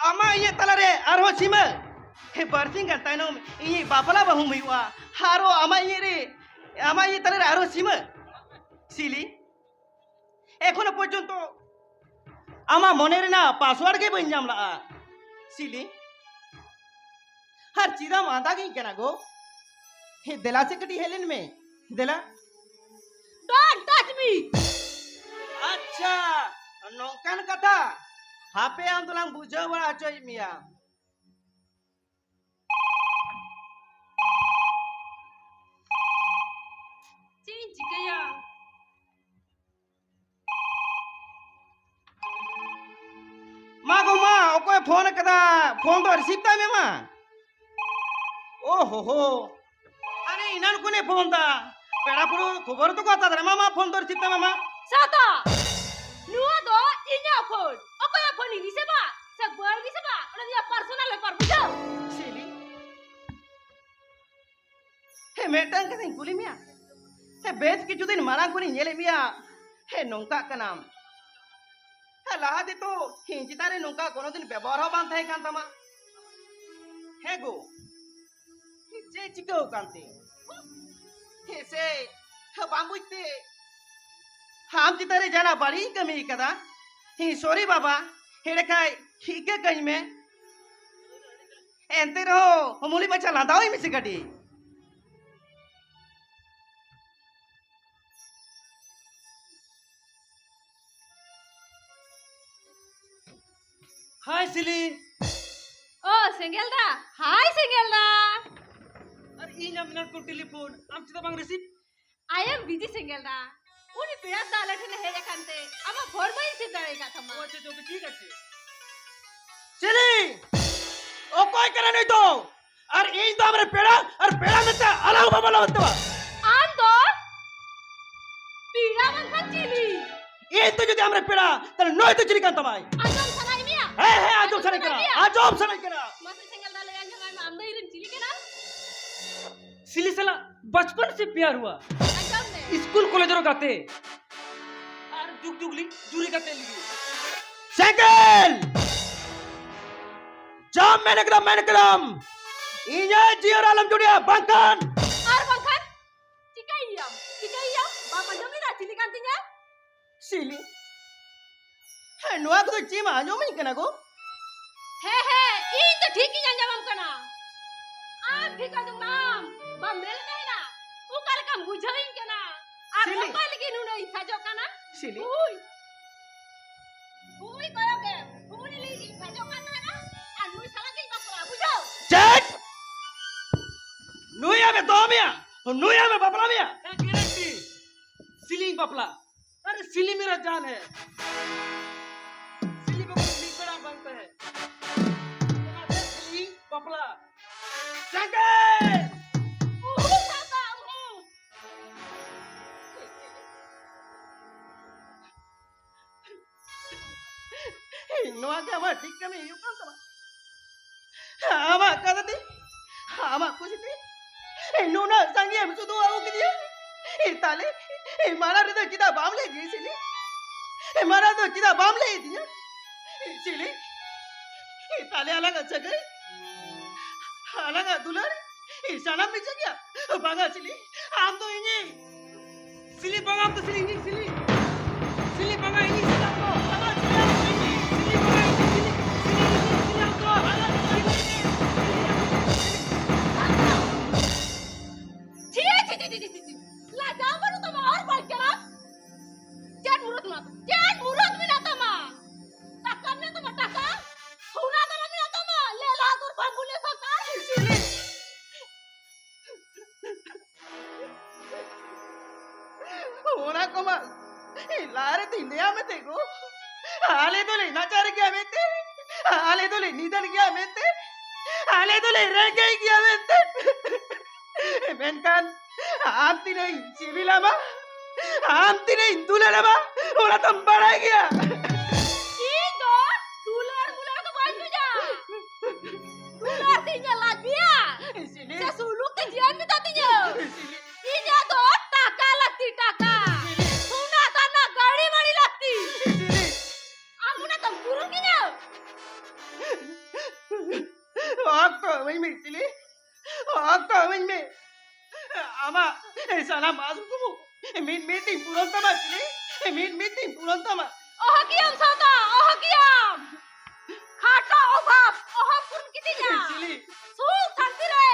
ᱟᱢᱟᱜ ᱤᱧᱟᱹᱜ ᱛᱟᱞᱟᱨᱮ ᱟᱨᱦᱚᱸ ᱥᱤᱢᱟᱹ? ᱦᱮ, ᱵᱟᱨᱥᱤᱧ ᱜᱟᱱ ᱛᱟᱭᱱᱚᱢ ᱤᱧᱤᱡ ᱵᱟᱯᱞᱟ ᱵᱟᱹᱦᱩᱢ ᱦᱩᱭᱩᱜᱼᱟ᱾ ᱟᱨᱦᱚᱸ ᱟᱢᱟᱜ ᱤᱧᱟᱹᱜ ᱨᱮ, ᱟᱢᱟᱜ ᱤᱧᱟᱹᱜ ᱛᱟᱞᱟᱨᱮ ᱟᱨᱦᱚᱸ ᱥᱤᱢᱟᱹ? ᱥᱤᱞᱤ, ᱮᱠᱷᱚᱱᱳ ᱯᱚᱨᱡᱚᱱᱛᱚ ᱟᱢᱟᱜ ᱢᱚᱱᱮ ᱨᱮᱱᱟᱜ password ᱜᱮ ᱵᱟᱹᱧ ᱧᱟᱢ ᱞᱟᱜᱼᱟ᱾ ᱥᱤᱞᱤ, ᱟᱨ ᱪᱮᱫᱟᱢ ᱟᱸᱫᱟᱜᱤᱧ ᱠᱟᱱᱟ ᱜᱳ? ᱦᱮᱸ, ᱫᱮᱞᱟ ᱥᱮ ᱠᱟᱹᱴᱤᱡ ᱦᱮᱡ ᱞᱮᱱ ᱢᱮ᱾ ᱫᱮᱞᱟ᱾ Don't touch me! ᱟᱪᱪᱷᱟ, ᱱᱚᱝᱠᱟᱱ ᱠᱟᱛᱷᱟ᱾ ᱦᱟᱯᱮ, ᱟᱢ ᱫᱚᱞᱟᱝ ᱵᱩᱡᱷᱟᱹᱣ ᱵᱟᱲᱟ ᱦᱚᱪᱚᱭᱮᱫ ᱢᱮᱭᱟ᱾ ᱪᱮᱫ ᱤᱧ ᱪᱤᱠᱟᱹᱭᱟ? ᱢᱟ ᱜᱚ ᱢᱟ, ᱚᱠᱚᱭ ᱯᱷᱳᱱ ᱟᱠᱟᱫᱟ? ᱯᱷᱳᱱ ᱫᱚ receive ᱛᱟᱭ ᱢᱮ ᱢᱟ᱾ ᱳ ᱦᱳ ᱦᱳ, ᱟᱨᱮ ᱮᱱᱟᱱ ᱠᱷᱚᱱᱮ ᱯᱷᱳᱱ ᱫᱟ, ᱯᱮᱲᱟ ᱯᱩᱨᱟᱹ ᱠᱷᱚᱵᱚᱨ ᱫᱚᱠᱚ ᱦᱟᱛᱟᱣ ᱫᱟᱲᱮᱭᱟᱜ ᱢᱟ᱾ ᱢᱟ ᱯᱷᱳᱱ ᱫᱚ receive ᱛᱟᱭ ᱢᱮ ᱢᱟ᱾ ᱥᱟᱶᱛᱟ, ᱱᱚᱣᱟ ᱫᱚ ᱤᱧᱟᱹᱜ ᱯᱷᱳᱱ᱾ ᱚᱠᱚᱭᱟᱜ ᱯᱷᱳᱱ ᱤᱧ receive ᱟ ᱥᱮ ᱵᱟᱹᱧ receive ᱟ, ᱚᱱᱟ ᱫᱚ ᱤᱧᱟᱹᱜ personal ᱵᱮᱯᱟᱨ, ᱵᱩᱡᱷᱟᱹᱣ? ᱥᱤᱞᱤ, ᱦᱮᱸ, ᱢᱤᱫᱴᱟᱝ ᱠᱟᱛᱷᱟᱧ ᱠᱩᱞᱤ ᱢᱮᱭᱟ᱾ ᱦᱮᱸ, ᱵᱮᱥ ᱠᱤᱪᱷᱩ ᱫᱤᱱ ᱢᱟᱲᱟᱝ ᱠᱷᱚᱱᱤᱧ ᱧᱮᱞᱮᱫ ᱢᱮᱭᱟ, ᱦᱮᱸ, ᱱᱚᱝᱠᱟᱜ ᱠᱟᱱᱟᱢ᱾ ᱦᱮᱸ, ᱞᱟᱦᱟ ᱛᱮᱫᱚ ᱤᱧ ᱪᱮᱛᱟᱱ ᱨᱮ ᱱᱚᱝᱠᱟ ᱠᱳᱱᱳ ᱫᱤᱱ ᱵᱮᱵᱚᱦᱟᱨ ᱦᱚᱸ ᱵᱟᱝ ᱛᱟᱦᱮᱸ ᱠᱟᱱ ᱛᱟᱢᱟ᱾ ᱦᱮᱸ ᱜᱳ, ᱪᱮᱫ ᱪᱤᱠᱟᱹᱣ ᱠᱟᱱ ᱛᱮ? ᱦᱮᱸ ᱥᱮ, ᱵᱟᱝ ᱵᱩᱡᱽ ᱛᱮ ᱟᱢ ᱪᱮᱛᱟᱱ ᱨᱮ ᱡᱟᱦᱟᱱᱟᱜ ᱵᱟᱹᱲᱤᱡ ᱤᱧ ᱠᱟᱹᱢᱤ ᱠᱟᱫᱟ? ᱦᱮᱸ, sorry ᱵᱟᱵᱟ, ᱮᱸᱰᱮ ᱠᱷᱟᱡ ᱤᱠᱟᱹ ᱠᱟᱹᱧ ᱢᱮ᱾ ᱮᱱᱛᱮ ᱨᱮᱦᱚᱸ ᱢᱩᱞᱤ ᱢᱟᱪᱷᱟ ᱞᱟᱸᱫᱟᱣᱟᱹᱧ ᱢᱮᱥᱮ ᱠᱟᱹᱴᱤᱡ᱾ ᱦᱟᱭ ᱥᱤᱞᱤ᱾ ᱳ ᱥᱮᱸᱜᱮᱞ ᱫᱟ, ᱦᱟᱭ ᱥᱮᱸᱜᱮᱞ ᱫᱟ᱾ ᱟᱨ ᱤᱧ ᱟᱢ ᱮᱱᱟᱱ ᱠᱷᱚᱱ ᱴᱮᱞᱤᱯᱷᱳᱱ, ᱟᱢ ᱪᱮᱫᱟᱜ ᱵᱟᱝ receive? I am busy ᱥᱮᱸᱜᱮᱞ ᱫᱟ᱾ ᱩᱱᱤ ᱯᱮᱲᱟ ᱫᱚ ᱟᱞᱮ ᱴᱷᱮᱱᱮ ᱦᱮᱡ ᱟᱠᱟᱱ ᱛᱮ ᱟᱢᱟᱜ ᱯᱷᱳᱱ ᱵᱟᱹᱧ receive ᱫᱟᱲᱮ ᱟᱠᱟᱫ ᱛᱟᱢᱟ᱾ ᱳ ᱟᱪᱪᱷᱟ, ᱟᱪᱪᱷᱟ, ᱴᱷᱤᱠ ᱟᱪᱷᱮ᱾ ᱥᱤᱞᱤ, ᱚᱠᱚᱭ ᱠᱟᱱᱟ ᱱᱩᱭ ᱫᱚ? ᱟᱨ ᱤᱧ ᱫᱚ ᱟᱢᱨᱮ ᱯᱮᱲᱟ, ᱟᱨ ᱯᱮᱲᱟ ᱢᱮᱱᱛᱮ ᱟᱞᱟᱝ ᱵᱟᱵᱟ ᱞᱟᱜᱟᱣ ᱛᱟᱢᱟ᱾ ᱟᱢ ᱫᱚ ᱯᱮᱲᱟ ᱵᱟᱝᱠᱷᱟᱱ ᱪᱤᱞᱤ? ᱤᱧ ᱫᱚ ᱡᱩᱫᱤ ᱟᱢᱨᱮ ᱯᱮᱲᱟ, ᱛᱟᱦᱞᱮ ᱱᱩᱭ ᱫᱚ ᱪᱤᱞᱤ ᱠᱟᱱ ᱛᱟᱢᱟᱭ? ᱟᱸᱡᱚᱢ ᱥᱟᱱᱟᱭᱮᱫ ᱢᱮᱭᱟ? ᱦᱮᱸ, ᱦᱮᱸ, ᱟᱸᱡᱚᱢ ᱥᱟᱱᱟᱧ ᱠᱟᱱᱟ, ᱟᱸᱡᱚᱢ ᱥᱟᱱᱟᱧ ᱠᱟᱱᱟ᱾ ᱢᱟᱥᱮ ᱥᱮᱸᱜᱮᱞ ᱫᱟ, ᱞᱟᱹᱭ ᱟᱸᱡᱚᱢᱟᱭ ᱢᱮ, ᱟᱢ ᱫᱚ ᱤᱧ ᱨᱮᱱ ᱪᱤᱞᱤ ᱠᱟᱱᱟᱢ? ᱥᱤᱞᱤ ᱥᱟᱞᱟᱜ ᱵᱟᱪᱯᱚᱱ ᱥᱮ ᱯᱭᱟᱨ ᱦᱩᱣᱟ᱾ ᱟᱸᱡᱚᱢ ᱢᱮ᱾ ᱥᱠᱩᱞ ᱠᱚᱞᱮᱡᱽ ᱨᱮ ᱜᱟᱛᱮ᱾ ᱟᱨ ᱡᱩᱜᱽ ᱡᱩᱜᱽ ᱞᱤ ᱡᱩᱨᱤ ᱜᱟᱛᱮ ᱞᱤᱜᱤ᱾ ᱥᱮᱸᱜᱮᱞ! ᱡᱟ ᱢᱮᱱ ᱠᱮᱫᱟᱢ, ᱢᱮᱱ ᱠᱮᱫᱟᱢ᱾ ᱤᱧᱟᱹᱜ ᱡᱤᱭᱚᱱ ᱟᱞᱚᱢ ᱡᱩᱲᱤᱭᱟ, ᱵᱟᱝᱠᱷᱟᱱ᱾ ᱟᱨ ᱵᱟᱝᱠᱷᱟᱱ? ᱪᱤᱠᱟᱹᱭᱮᱭᱟᱢ? ᱪᱤᱠᱟᱹᱭᱮᱭᱟᱢ? ᱵᱟᱢ ᱟᱸᱡᱚᱢ ᱞᱮᱫᱟ ᱪᱤᱞᱤ ᱠᱟᱱ ᱛᱤᱧᱟ? ᱥᱤᱞᱤ, ᱦᱮᱸ, ᱱᱚᱣᱟ ᱠᱚᱫᱚ ᱪᱮᱫ ᱮᱢ ᱟᱸᱡᱚᱢᱟᱹᱧ ᱠᱟᱱᱟ ᱜᱳ? ᱦᱮᱸ, ᱦᱮᱸ, ᱤᱧ ᱫᱚ ᱴᱷᱤᱠ ᱜᱤᱧ ᱟᱸᱡᱚᱢᱟᱢ ᱠᱟᱱᱟ᱾ ᱟᱢ ᱴᱷᱤᱠ ᱟᱸᱡᱚᱢ ᱢᱮ, ᱟᱢ ᱵᱟᱢ ᱢᱮᱱ ᱛᱟᱦᱮᱱᱟ᱾ ᱚᱠᱟ ᱞᱮᱠᱟᱢ ᱵᱩᱡᱷᱟᱹᱣᱤᱧ ᱠᱟᱱᱟ? ᱟᱨ ᱥᱤᱞᱤ᱾ ᱚᱠᱚᱭ ᱞᱟᱹᱜᱤᱫ ᱱᱩᱱᱟᱹᱜ ᱤᱧ ᱥᱟᱡᱚᱜ ᱠᱟᱱᱟ? ᱥᱤᱞᱤ᱾ ᱦᱩᱭ᱾ ᱦᱩᱭ ᱠᱚᱭᱚᱜ ᱮᱢ᱾ ᱩᱱᱤ ᱞᱟᱹᱜᱤᱫ ᱤᱧ ᱥᱟᱡᱚᱜ ᱠᱟᱱ ᱛᱟᱦᱮᱱᱟ᱾ ᱟᱨ ᱱᱩᱭ ᱥᱟᱞᱟᱜ ᱜᱤᱧ ᱵᱟᱯᱞᱟᱜᱼᱟ, ᱵᱩᱡᱷᱟᱹᱣ? ᱪᱮᱫ? ᱱᱩᱭ ᱟᱢᱮ ᱫᱚᱦᱚ ᱢᱮᱭᱟ? ᱱᱩᱭ ᱟᱢᱮ ᱵᱟᱯᱞᱟ ᱢᱮᱭᱟ? ᱦᱮᱸ, ᱜᱮᱨᱮᱱᱴᱤ᱾ ᱥᱤᱞᱤᱧ ᱵᱟᱯᱞᱟ᱾ ᱟᱨᱮ ᱥᱤᱞᱤ ᱢᱮᱨᱟ ᱡᱟᱱ ᱦᱮ᱾ ᱥᱤᱞᱤ ᱵᱟᱯᱞᱟ ᱢᱤᱫ ᱵᱮᱲᱟ ᱵᱟᱝ ᱛᱟᱦᱮᱸ᱾ ᱚᱱᱟᱛᱮ ᱥᱤᱞᱤ ᱵᱟᱯᱞᱟ᱾ ᱥᱮᱸᱜᱮᱞ! ᱩᱦᱩ, ᱵᱟᱵᱟ, ᱩᱦᱩ᱾ ᱱᱚᱣᱟ ᱜᱮ ᱟᱢᱟᱜ ᱴᱷᱤᱠ ᱠᱟᱹᱢᱤ ᱦᱩᱭᱩᱜ ᱠᱟᱱ ᱛᱟᱢᱟ? ᱟᱢᱟᱜ ᱠᱟᱛᱷᱟ ᱛᱮ, ᱟᱢᱟᱜ ᱠᱩᱥᱤ ᱛᱮ ᱱᱩᱱᱟᱹᱜ ᱥᱟᱸᱜᱮ ᱮᱢ ᱥᱩᱫᱷᱩ ᱟᱹᱜᱩ ᱠᱮᱫᱮᱭᱟ᱾ ᱛᱟᱦᱞᱮ ᱢᱟᱲᱟᱝ ᱨᱮᱫᱚ ᱪᱮᱫᱟᱜ ᱵᱟᱢ ᱞᱟᱹᱭ ᱫᱤᱧᱟ ᱥᱤᱞᱤ? ᱢᱟᱲᱟᱝ ᱫᱚ ᱪᱮᱫᱟᱜ ᱵᱟᱢ ᱞᱟᱹᱭ ᱫᱤᱧᱟ ᱥᱤᱞᱤ? ᱛᱟᱦᱞᱮ ᱟᱞᱟᱝᱟᱜ ᱥᱟᱹᱜᱟᱹᱭ, ᱟᱞᱟᱝᱟᱜ ᱫᱩᱞᱟᱹᱲ ᱥᱟᱱᱟᱢ ᱢᱤᱪᱷᱟᱹ ᱜᱮᱭᱟ? ᱵᱟᱝᱟ ᱥᱤᱞᱤ, ᱟᱢ ᱫᱚ ᱤᱧᱤᱡ ᱥᱤᱞᱤ ᱵᱟᱝᱟ, ᱟᱢ ᱫᱚ ᱥᱤᱞᱤ, ᱤᱧᱤᱡ ᱥᱤᱞᱤ᱾ ᱥᱤᱞᱤ ᱵᱟᱝᱟ, ᱤᱧᱤᱡ ᱥᱤᱞᱤ, ᱟᱢ ᱫᱚ ᱵᱟᱝᱟ, ᱥᱤᱞᱤ, ᱟᱢ ᱫᱚ ᱤᱧᱤᱡ ᱥᱤᱞᱤ᱾ ᱥᱤᱞᱤ ᱵᱟᱝᱟ, ᱤᱧᱤᱡ ᱥᱤᱞᱤ, ᱟᱢ ᱫᱚ ᱵᱟᱝᱟ, ᱥᱤᱞᱤ, ᱤᱧᱤᱡ ᱥᱤᱞᱤ, ᱟᱢ ᱫᱚ ᱵᱟᱝᱟ, ᱥᱤᱞᱤ᱾ ᱪᱷᱤ, ᱪᱷᱤ, ᱪᱷᱤ, ᱪᱷᱤ, ᱪᱷᱤ, ᱪᱷᱤ᱾ ᱞᱟᱡᱟᱣ ᱵᱟᱹᱱᱩᱜ ᱛᱟᱢᱟ ᱟᱨ ᱵᱟᱝ ᱠᱟᱱᱟ? ᱪᱮᱫ ᱢᱩᱨᱟᱹᱫ ᱢᱮᱱᱟᱜ ᱛᱟᱢᱟ? ᱪᱮᱫ ᱢᱩᱨᱟᱹᱫ ᱢᱮᱱᱟᱜ ᱛᱟᱢᱟ? ᱴᱟᱠᱟ ᱢᱮᱱᱟᱜ ᱛᱟᱢᱟ, ᱴᱟᱠᱟ? ᱥᱚᱱᱟ ᱫᱟᱱᱟ ᱢᱮᱱᱟᱜ ᱛᱟᱢᱟ? ᱞᱮᱞᱟ ᱫᱚᱨ ᱵᱟᱢᱵᱩᱞᱮ ᱥᱟᱱᱛᱟᱲ᱾ ᱚᱱᱟ ᱠᱚᱢᱟ ᱞᱟᱦᱟᱨᱮ ᱛᱤᱧ ᱞᱟᱹᱭᱟ ᱢᱮᱛᱮ ᱜᱚ᱾ ᱟᱞᱮ ᱫᱚᱞᱮ ᱱᱟᱪᱟᱨ ᱜᱮᱭᱟ ᱢᱮᱱᱛᱮ, ᱟᱞᱮ ᱫᱚᱞᱮ ᱱᱤᱫᱷᱟᱹᱱ ᱜᱮᱭᱟ ᱢᱮᱱᱛᱮ, ᱟᱞᱮ ᱫᱚᱞᱮ ᱨᱮᱸᱜᱮᱡ ᱜᱮᱭᱟ ᱢᱮᱱᱛᱮ᱾ ᱢᱮᱱᱠᱷᱟᱱ ᱟᱢ ᱛᱤᱱᱟᱹᱜ ᱤᱧ ᱥᱤᱵᱤᱞᱟᱢᱟ, ᱟᱢ ᱛᱤᱱᱟᱹᱜ ᱤᱧ ᱫᱩᱞᱟᱹᱲᱟᱢᱟ, ᱚᱱᱟ ᱛᱚᱢ ᱵᱟᱲᱟᱭ ᱜᱮᱭᱟ᱾ ᱤᱧ ᱫᱚ ᱫᱩᱞᱟᱹᱲ ᱢᱩᱞᱟᱹᱲ ᱫᱚ ᱵᱟᱹᱧ ᱵᱩᱡᱟ᱾ ᱫᱩᱞᱟᱹᱲ ᱛᱮ ᱤᱧᱟᱹᱜ ᱞᱟᱡ ᱵᱤᱭᱟ᱾ ᱥᱤᱞᱤ᱾ ᱥᱮ ᱥᱩᱞᱩᱠ ᱛᱮ ᱡᱤᱭᱚᱱ ᱢᱮᱛᱟ ᱛᱤᱧᱟᱹ᱾ ᱥᱤᱞᱤ᱾ ᱤᱧᱟᱹᱜ ᱫᱚ ᱴᱟᱠᱟ ᱞᱟᱹᱠᱛᱤ, ᱴᱟᱠᱟ᱾ ᱥᱤᱞᱤ᱾ ᱥᱚᱱᱟ ᱫᱟᱱᱟ ᱜᱟᱹᱲᱤ ᱢᱟᱹᱲᱤ ᱞᱟᱹᱠᱛᱤ᱾ ᱥᱤᱞᱤ᱾ ᱟᱢ ᱚᱱᱟ ᱫᱚᱢ ᱯᱩᱨᱩᱱ ᱠᱤᱧᱟᱹ? ᱚᱠᱛᱚ ᱤᱢᱟᱹᱧ ᱢᱮ ᱥᱤᱞᱤ, ᱚᱠᱛᱚ ᱤᱢᱟᱹᱧ ᱢᱮ᱾ ᱟᱢᱟᱜ ᱥᱟᱱᱟᱢ ᱟᱥ ᱠᱩᱠᱢᱩ ᱢᱤᱫ ᱢᱤᱫ ᱛᱤᱧ ᱯᱩᱨᱚᱱ ᱛᱟᱢᱟ ᱥᱤᱞᱤ, ᱢᱤᱫ ᱢᱤᱫ ᱛᱤᱧ ᱯᱩᱨᱚᱱ ᱛᱟᱢᱟ᱾ ᱚᱦᱚ ᱠᱮᱭᱟᱢ ᱥᱟᱶᱛᱟ, ᱚᱦᱚ ᱠᱮᱭᱟᱢ᱾ ᱠᱷᱟᱴᱚ ᱚᱵᱷᱟᱵ ᱚᱦᱚᱢ ᱯᱩᱨᱩᱱ ᱠᱤᱫᱤᱧᱟ᱾ ᱥᱤᱞᱤ᱾ ᱥᱩᱠ ᱥᱟᱱᱛᱤ ᱨᱮ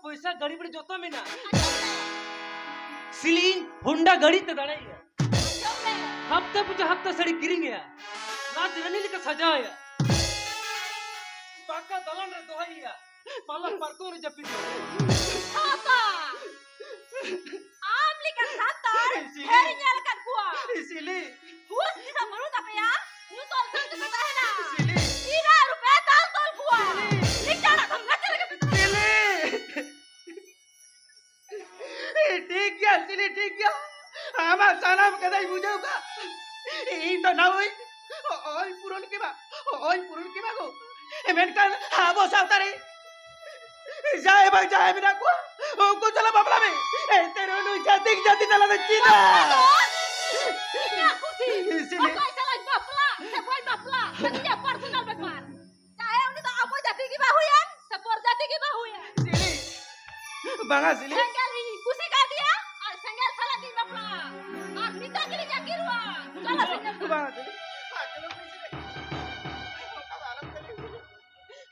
ᱯᱚᱭᱥᱟ ᱜᱟᱹᱰᱤ ᱵᱟᱹᱰᱤ ᱡᱚᱛᱚ ᱢᱮᱱᱟᱜᱼᱟ᱾ ᱥᱤᱞᱤ ᱤᱧ ᱦᱳᱱᱰᱟ ᱜᱟᱹᱰᱤ ᱛᱮ ᱫᱟᱲᱮᱭᱟᱜᱼᱟ᱾ ᱦᱟᱯᱛᱟ ᱯᱩᱡᱟᱹ ᱦᱟᱯᱛᱟ ᱥᱟᱹᱲᱤ ᱠᱤᱨᱤᱧ ᱮᱭᱟ᱾ ᱨᱟᱡᱽ ᱨᱟᱱᱤ ᱞᱮᱠᱟ ᱥᱟᱡᱟᱣ ᱮᱭᱟ᱾ ᱯᱟᱠᱟ ᱫᱟᱞᱟᱱ ᱨᱮ ᱫᱚᱦᱚᱭᱮᱭᱟ᱾ ᱯᱟᱞᱟ ᱯᱟᱨᱠᱚᱢ ᱨᱮ ᱡᱟᱹᱯᱤᱫ ᱮᱭᱟ᱾ ᱥᱟᱶᱛᱟ! ᱟᱢ ᱞᱮᱠᱟ ᱥᱟᱱᱛᱟᱲ ᱥᱤᱞᱤ᱾ ᱰᱷᱮᱨ ᱧᱮᱞ ᱟᱠᱟᱫ ᱠᱚᱣᱟ᱾ ᱥᱤᱞᱤ᱾ ᱦᱩᱥ ᱫᱤᱥᱟᱹ ᱵᱟᱹᱱᱩᱜ ᱛᱟᱯᱮᱭᱟ? ᱧᱩ ᱛᱚᱞ ᱛᱚᱞ ᱜᱮᱯᱮ ᱛᱟᱦᱮᱱᱟ᱾ ᱥᱤᱞᱤ᱾ ᱤᱨᱟ ᱨᱩᱯᱮ ᱛᱚᱞ ᱛᱚᱞ ᱠᱚᱣᱟ᱾ ᱥᱤᱞᱤ᱾ ᱞᱤᱪᱟᱲ ᱟᱫᱚᱢ ᱞᱟᱪᱟᱲ ᱜᱮᱯᱮ ᱛᱟᱦᱮᱱᱟ᱾ ᱥᱤᱞᱤ᱾ ᱴᱷᱤᱠ ᱜᱮᱭᱟ ᱥᱤᱞᱤ, ᱴᱷᱤᱠ ᱜᱮᱭᱟ᱾ ᱟᱢᱟᱜ ᱥᱟᱱᱟᱢ ᱠᱟᱛᱷᱟᱧ ᱵᱩᱡᱷᱟᱹᱣ ᱠᱟᱜ᱾ ᱤᱧ ᱫᱚ ᱱᱟᱣᱟᱭ ᱚᱭ ᱯᱩᱨᱚᱱ ᱠᱮᱢᱟ, ᱚᱭ ᱯᱩᱨᱚᱱ ᱠᱮᱢᱟ ᱠᱚ᱾ ᱢᱮᱱᱠᱷᱟᱱ ᱟᱵᱚ ᱥᱟᱶᱛᱟ ᱨᱮ ᱡᱟᱦᱟᱸᱭ ᱵᱟᱝ ᱡᱟᱦᱟᱸᱭ ᱢᱮᱱᱟᱜ ᱠᱚᱣᱟ, ᱩᱱᱠᱩ ᱥᱟᱞᱟᱜ ᱵᱟᱯᱞᱟ ᱢᱮ᱾ ᱮᱱᱛᱮ ᱨᱮᱦᱚᱸ ᱱᱩᱭ ᱡᱟᱹᱛᱤ ᱡᱟᱹᱛᱤ ᱛᱟᱞᱟᱛᱮ ᱪᱮᱫᱟᱜ? ᱤᱧᱟᱹᱜ ᱠᱩᱥᱤ᱾ ᱥᱤᱞᱤ᱾ ᱚᱠᱚᱭ ᱥᱟᱞᱟᱜ ᱵᱟᱯᱞᱟ ᱥᱮ ᱵᱟᱹᱧ ᱵᱟᱯᱞᱟ, ᱤᱧᱟᱹᱜ personal ᱵᱮᱯᱟᱨ᱾ ᱪᱟᱦᱮ ᱩᱱᱤ ᱫᱚ ᱟᱵᱚ ᱡᱟᱹᱛᱤ ᱜᱮ ᱵᱟᱹᱦᱩᱭᱮᱱ ᱥᱮ ᱯᱚᱨ ᱡᱟᱹᱛᱤ ᱜᱮ ᱵᱟᱹᱦᱩᱭᱮᱱ᱾ ᱥᱤᱞᱤ᱾ ᱵᱟᱝᱟ ᱥᱤᱞᱤ᱾ ᱥᱮᱸᱜᱮᱞ ᱤᱧ ᱠᱩᱥᱤ ᱠᱟᱫᱮᱭᱟ ᱟᱨ ᱥᱮᱸᱜᱮᱞ ᱥᱟᱞᱟᱜ ᱜᱤᱧ ᱵᱟᱯᱞᱟᱜᱼᱟ᱾ ᱟᱨ ᱱᱤᱛᱚᱜ ᱜᱮᱞᱤᱧ ᱟᱹᱠᱤᱨᱚᱜᱼᱟ᱾ ᱪᱚᱞᱚ ᱥᱮᱸᱜᱮᱞ ᱥᱟᱞᱟᱜ᱾ ᱵᱟᱝᱟ ᱥᱤᱞᱤ᱾ ᱟᱨ ᱪᱚᱞᱚ ᱥᱤᱞᱤ᱾ ᱚᱱᱠᱟ ᱫᱚ ᱟᱞᱚᱢ ᱠᱟᱹᱢᱤᱭᱟ ᱥᱤᱞᱤ᱾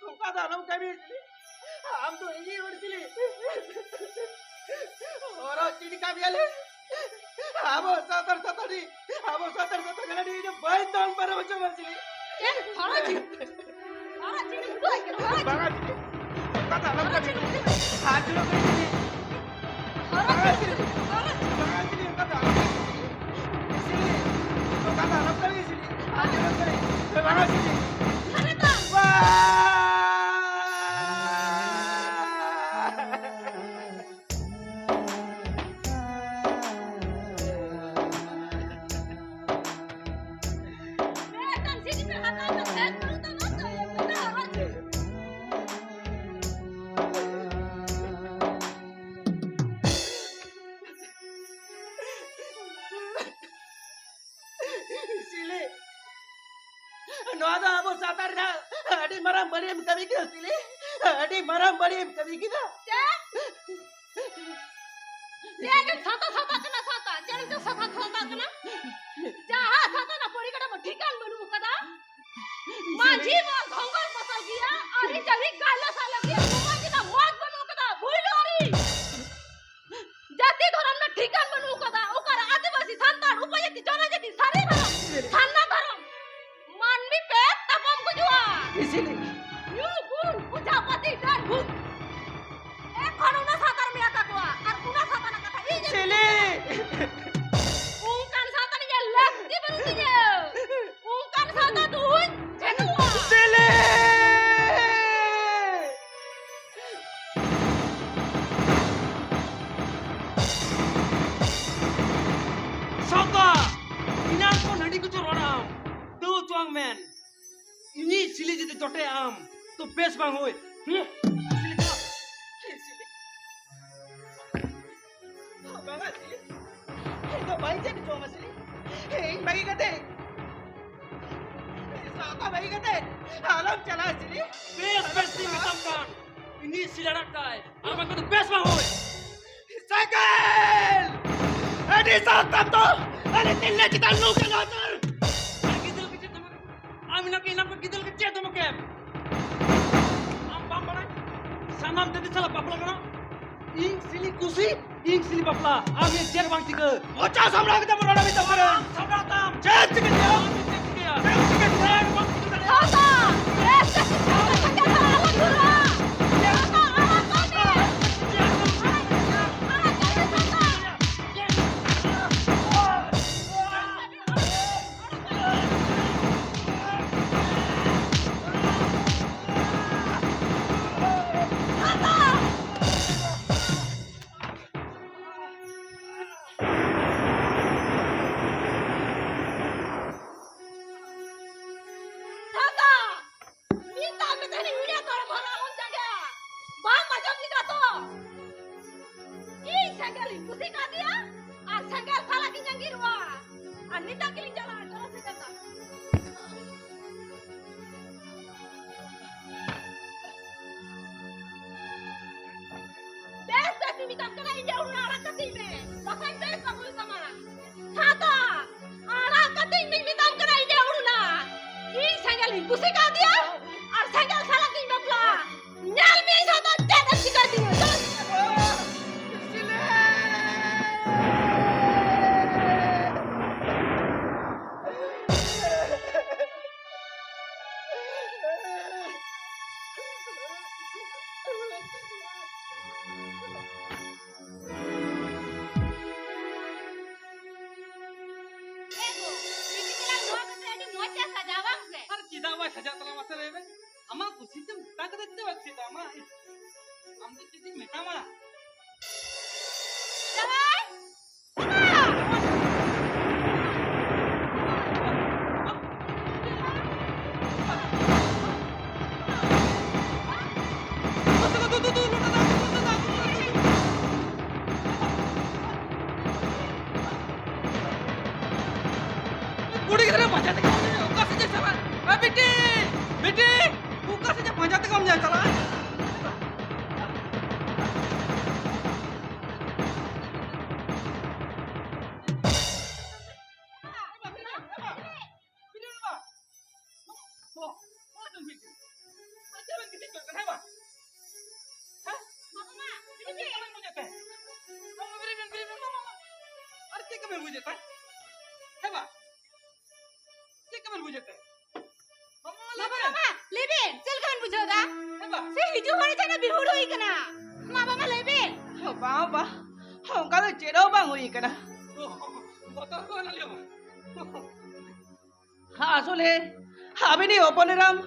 ᱚᱱᱠᱟ ᱫᱚ ᱟᱞᱚᱢ ᱠᱟᱹᱢᱤᱭᱟ ᱥᱤᱞᱤ᱾ ᱟᱢ ᱫᱚ ᱤᱧᱤᱡ ᱦᱚᱲ ᱥᱤᱞᱤ᱾ ᱦᱚᱨᱚᱜ ᱪᱤᱱ ᱠᱟᱜ ᱢᱮᱭᱟᱞᱮ᱾ ᱟᱵᱚ ᱥᱟᱱᱛᱟᱲ ᱥᱟᱱᱛᱟᱲᱤ, ᱟᱵᱚ ᱥᱟᱱᱛᱟᱲ ᱥᱟᱱᱛᱟᱲ ᱠᱟᱱᱟ, ᱤᱧ ᱫᱚ ᱵᱟᱹᱧ ᱫᱚᱱ ᱯᱟᱨᱚᱢ ᱦᱚᱪᱚ ᱢᱟ ᱥᱤᱞᱤ᱾ ᱪᱮᱫ? ᱦᱚᱨᱚᱜ ᱪᱤᱱ? ᱦᱚᱨᱚᱜ ᱪᱤᱱ ᱩᱫᱩᱜ ᱟᱹᱧ ᱠᱟᱱᱟ, ᱦᱚᱨᱚᱜ ᱪᱤᱱ᱾ ᱵᱟᱝᱟ ᱥᱤᱞᱤ, ᱚᱱᱠᱟ ᱫᱚ ᱟᱞᱚᱢ ᱦᱚᱨᱚᱜ ᱠᱟᱹᱢᱤ ᱪᱤᱱ ᱥᱤᱞᱤ᱾ ᱩᱫᱩᱜ ᱟᱹᱧ᱾ ᱦᱚᱨᱚᱜ ᱵᱟᱝᱟ ᱪᱤᱱ᱾ ᱥᱤᱞᱤ, ᱦᱚᱨᱚᱜ ᱪᱤᱱ᱾ ᱵᱟᱝᱟ ᱥᱤᱞᱤ, ᱚᱱᱠᱟ ᱫᱚ ᱟᱞᱚᱢ ᱠᱟᱹᱢᱤ ᱥᱤᱞᱤ᱾ ᱥᱤᱞᱤ, ᱚᱱᱠᱟ ᱫᱚ ᱟᱞᱚᱢ ᱠᱟᱹᱢᱤ ᱥᱤᱞᱤ᱾ ᱟᱸᱡᱚᱢ ᱠᱟᱹᱢᱤ᱾ ᱵᱟᱝᱟ ᱥᱤᱞᱤ᱾ ᱦᱟᱱᱮ ᱛᱚ᱾ ᱵᱟ- ᱥᱤᱞᱤ, ᱱᱚᱣᱟ ᱫᱚ ᱟᱵᱚ ᱥᱟᱶᱛᱟ ᱨᱮᱱᱟᱜ ᱟᱹᱰᱤ ᱢᱟᱨᱟᱝ ᱵᱟᱹᱲᱤᱡ ᱮᱢ ᱠᱟᱹᱢᱤ ᱠᱮᱫᱟ ᱥᱤᱞᱤ, ᱟᱹᱰᱤ ᱢᱟᱨᱟᱝ ᱵᱟᱹᱲᱤᱡ ᱮᱢ ᱠᱟᱹᱢᱤ ᱠᱮᱫᱟ᱾ ᱪᱮᱫ? ᱪᱮᱫ ᱮᱢ ᱥᱟᱶᱛᱟ ᱥᱟᱶᱛᱟ ᱠᱟᱱᱟ ᱥᱟᱶᱛᱟ? ᱪᱮᱫ ᱮᱢ ᱪᱚ ᱥᱟᱶᱛᱟ ᱥᱟᱶᱛᱟ ᱠᱟᱱᱟ? ᱡᱟᱦᱟᱸ ᱥᱟᱶᱛᱟ ᱨᱮᱱᱟᱜ ᱯᱚᱨᱤᱠᱟᱴᱷᱟᱢᱳ ᱴᱷᱤᱠᱟᱹᱱ ᱵᱟᱹᱱᱩᱜ ᱟᱠᱟᱫᱟ᱾ ᱢᱟᱹᱡᱷᱤ ᱵᱚᱱ ᱠᱷᱚᱸᱜᱚᱨ ᱯᱚᱥᱚᱞ ᱜᱮᱭᱟ, ᱟᱹᱨᱤᱪᱟᱹᱞᱤ ᱜᱟᱭᱞᱟ ᱥᱟᱞᱟᱜ ᱜᱮ ᱥᱚᱢᱟᱡᱽ ᱨᱮᱱᱟᱜ ᱢᱚᱛ ᱵᱟᱹᱱᱩᱜ ᱟᱠᱟᱫᱟ᱾ ᱵᱷᱩᱞ ᱟᱯᱟᱛᱤ ᱰᱟᱹᱱ ᱵᱷᱩᱛ᱾ ᱮᱠᱷᱚᱱ ᱚᱱᱟ ᱥᱟᱶᱛᱟ ᱨᱮ ᱢᱮᱱᱟᱜ ᱠᱟᱜ ᱠᱚᱣᱟ᱾ ᱟᱨ ᱚᱱᱟ ᱥᱟᱶᱛᱟ ᱨᱮᱱᱟᱜ ᱠᱟᱛᱷᱟ ᱤᱧ ᱪᱤᱞᱤ? ᱚᱱᱠᱟᱱ ᱥᱟᱶᱛᱟ ᱨᱮ ᱧᱮᱞ ᱞᱟᱹᱠᱛᱤ ᱵᱟᱹᱱᱩᱜ ᱛᱤᱧᱟᱹ᱾ ᱚᱱᱠᱟᱱ ᱥᱟᱶᱛᱟ ᱫᱩᱧ ᱪᱷᱟᱹᱰᱩᱣᱟ᱾ ᱪᱤᱞᱤ? ᱥᱟᱶᱛᱟ! ᱮᱱᱟᱱ ᱠᱷᱚᱱ ᱦᱟᱺᱰᱤ ᱠᱚᱪᱚ ᱨᱚᱲ ᱟᱢ᱾ ᱛᱟᱹᱣ ᱪᱚᱣᱟᱝ ᱢᱮᱱ᱾ ᱤᱧᱤᱡ ᱥᱤᱞᱤ ᱡᱩᱫᱤ ᱡᱚᱴᱮᱫ ᱟᱢ, ᱛᱚ ᱵᱮᱥ ᱵᱟᱝ ᱦᱩᱭ᱾ ᱦᱩᱸ? ᱥᱤᱞᱤ ᱫᱚ, ᱥᱤᱞᱤ᱾ ᱵᱟᱝᱟ, ᱥᱤᱞᱤ᱾ ᱤᱧ ᱫᱚ ᱵᱟᱹᱧ ᱪᱮᱫ ᱦᱚᱪᱚᱣᱟᱢᱟ, ᱥᱤᱞᱤ᱾ ᱤᱧ ᱵᱟᱹᱜᱤ ᱠᱟᱛᱮ, ᱥᱟᱶᱛᱟ ᱵᱟᱹᱜᱤ ᱠᱟᱛᱮ ᱟᱞᱚᱢ ᱪᱟᱞᱟᱜᱼᱟ, ᱥᱤᱞᱤ᱾ ᱵᱮᱥ, ᱵᱮᱥ ᱛᱤᱧ ᱢᱮᱛᱟᱢ ᱠᱟᱱ᱾ ᱤᱧᱤᱡ ᱥᱤᱞᱤ ᱟᱲᱟᱜ ᱠᱟᱭ᱾ ᱟᱨ ᱵᱟᱝᱠᱷᱟᱱ ᱫᱚ ᱵᱮᱥ ᱵᱟᱝ ᱦᱩᱭ᱾ ᱥᱟᱭᱠᱮᱞ! ᱟᱹᱰᱤ ᱥᱟᱶᱛᱟ ᱫᱚ ᱟᱹᱰᱤ ᱛᱤᱨᱞᱟᱹ ᱪᱮᱛᱟᱱ ᱱᱚᱝᱠᱟ ᱱᱟᱦᱟᱪᱟᱨ! ᱟᱨ ᱜᱤᱫᱽᱨᱟᱹ ᱠᱚ ᱪᱮᱫ ᱫᱚᱢᱮ ᱠᱚ, ᱟᱢ ᱤᱱᱟᱹ ᱠᱚ, ᱤᱱᱟᱹ ᱠᱚ ᱜᱤᱫᱽᱨᱟᱹ ᱠᱚ ᱪᱮᱫ ᱫᱚᱢᱮ ᱠᱮᱢ? ᱟᱢ ᱵᱟᱢ ᱵᱟᱲᱟᱭ? ᱥᱟᱱᱟᱢ ᱡᱟᱹᱛᱤ ᱥᱟᱞᱟᱜ ᱵᱟᱯᱞᱟ ᱜᱟᱱᱚᱜ? ᱤᱧ ᱥᱤᱞᱤ ᱠᱩᱥᱤ, ᱤᱧ ᱥᱤᱞᱤ ᱵᱟᱯᱞᱟ, ᱟᱢ ᱪᱮᱫ ᱵᱟᱝ ᱪᱤᱠᱟᱹ᱾ ᱢᱚᱪᱟ ᱥᱟᱢᱲᱟᱣ ᱠᱟᱛᱮ ᱨᱚᱲ ᱢᱮ ᱛᱟᱵᱚᱱ᱾ ᱥᱟᱢᱲᱟᱣ ᱛᱟᱢ᱾ ᱪᱮᱫ ᱪᱤᱠᱟᱹ ᱠᱮᱫᱟ? ᱪᱮᱫ ᱪᱤᱠᱟᱹᱭᱟ? ᱪᱮᱫ ᱪᱤᱠᱟᱹ ᱠᱮᱫᱟ? ᱥᱟᱶᱛᱟ! ᱵᱮᱥ ᱛᱮ ᱥᱤᱠᱷᱱᱟᱹᱛ ᱠᱟᱛᱮ ᱥᱮᱸᱜᱮᱞ ᱨᱮ ᱟᱞᱚᱢ ᱫᱷᱩᱨᱟᱹᱜᱼᱟ᱾ ᱥᱟᱶᱛᱟ, ᱟᱲᱟᱜ ᱠᱟᱭ ᱢᱮ᱾ ᱟᱲᱟᱜ ᱠᱟᱭ ᱢᱮ, ᱥᱟᱶᱛᱟ᱾ ᱥᱟᱶᱛᱟ! ᱢᱤᱫ ᱫᱷᱟᱣ ᱢᱮᱛᱟᱫᱤᱧ ᱩᱱᱤᱭᱟᱜ ᱛᱚᱲ ᱵᱷᱚᱨᱟᱣ ᱦᱚᱸ ᱡᱟᱭᱜᱟ ᱵᱟᱢ ᱟᱸᱡᱚᱢ ᱞᱮᱫᱟ ᱛᱚ? ᱤᱧ ᱥᱮᱸᱜᱮᱞ ᱤᱧ ᱠᱩᱥᱤ ᱠᱟᱫᱮᱭᱟ ᱟᱨ ᱥᱮᱸᱜᱮᱞ ᱥᱟᱞᱟᱜ ᱤᱧ ᱟᱸᱜᱤᱨᱚᱜᱼᱟ᱾ ᱟᱨ ᱱᱤᱛᱚᱜ ᱜᱮᱞᱤᱧ ᱪᱟᱞᱟᱜᱼᱟ, ᱪᱚᱞᱚ ᱥᱮᱸᱜᱮᱞ ᱫᱚ᱾ ᱵᱮᱥ, ᱵᱮᱥ ᱤᱧ ᱢᱮᱛᱟᱢ ᱠᱟᱱᱟ, ᱤᱧ ᱡᱟᱹᱨᱩᱲ ᱟᱲᱟᱜ ᱠᱟᱹᱛᱤᱧ ᱢᱮ, ᱵᱟᱠᱷᱟᱱ ᱵᱮᱥ ᱵᱟᱝ ᱦᱩᱭᱩᱜ ᱛᱟᱢᱟ᱾ ᱥᱟᱶᱛᱟ, ᱟᱲᱟᱜ ᱠᱟᱹᱛᱤᱧ ᱢᱮᱧ ᱢᱮᱛᱟᱢ ᱠᱟᱱᱟ, ᱤᱧ ᱡᱟᱹᱨᱩᱲ ᱚᱱᱟ᱾ ᱤᱧ ᱥᱮᱸᱜᱮᱞ ᱤᱧ ᱠᱩᱥᱤ ᱠᱟᱣᱫᱮᱭᱟ ᱟᱨ ᱥᱮᱸᱜᱮᱞ ᱥᱟᱞᱟᱜ ᱤᱧ ᱵᱟᱯᱞᱟ᱾ ᱧᱮᱞ ᱢᱮ ᱥᱟᱶᱛᱟ ᱪᱮᱫ ᱮᱢ ᱪᱤᱠᱟᱹ ᱛᱤᱧᱟ᱾ ᱚᱱᱟ ᱠᱟᱛᱮ ᱪᱮᱫᱟᱜ ᱵᱟᱢ ᱪᱮᱫᱟ ᱟᱢ? ᱟᱢ ᱫᱚ ᱪᱮᱫ ᱤᱧ ᱢᱮᱛᱟᱢᱟ? ᱠᱩᱲᱤ ᱜᱤᱫᱽᱨᱟᱹ ᱯᱟᱸᱡᱟ ᱛᱮᱜᱮ ᱚᱠᱟ ᱥᱮᱫ ᱮ ᱪᱟᱞᱟᱜ? ᱮ, ᱵᱤᱴᱤ! ᱵᱤᱴᱤ! ᱚᱠᱟ ᱥᱮᱫ ᱮ ᱯᱟᱸᱡᱟ ᱛᱮᱜᱮ ᱪᱟᱞᱟᱜ? ᱟᱨ ᱪᱮᱫ ᱠᱚᱵᱮᱱ ᱵᱩᱡᱮᱫ ᱛᱮ? ᱦᱮᱸ ᱵᱟ? ᱪᱮᱫ ᱠᱚᱵᱮᱱ ᱵᱩᱡᱮᱫ ᱛᱮ? ᱢᱟᱢᱟ, ᱞᱟᱹᱭ ᱵᱮᱱ᱾ ᱢᱟᱢᱟ, ᱞᱟᱹᱭ ᱵᱮᱱ, ᱪᱮᱫ ᱞᱮᱠᱟ ᱵᱮᱱ ᱵᱩᱡᱷᱟᱹᱣ ᱮᱫᱟ? ᱦᱮᱸ ᱵᱟ? ᱥᱮ ᱦᱤᱡᱩᱜ ᱦᱚᱨ ᱡᱟᱦᱟᱸ ᱵᱤᱦᱩᱲ ᱦᱩᱭ ᱠᱟᱱᱟ? ᱢᱟ ᱵᱟᱵᱟ, ᱞᱟᱹᱭ ᱵᱮᱱ᱾ ᱵᱟᱝ ᱵᱟ, ᱚᱱᱠᱟ ᱫᱚ ᱪᱮᱫ ᱦᱚᱸ ᱵᱟᱝ ᱦᱩᱭ ᱠᱟᱱᱟ᱾ ᱵᱚᱛᱚᱨ ᱠᱚ ᱟᱞᱚ ᱞᱟᱹᱭ ᱢᱟ᱾ ᱟᱥᱚᱞᱮ ᱟᱹᱵᱤᱱᱤᱡ ᱦᱚᱯᱚᱱ ᱮᱨᱟᱢ,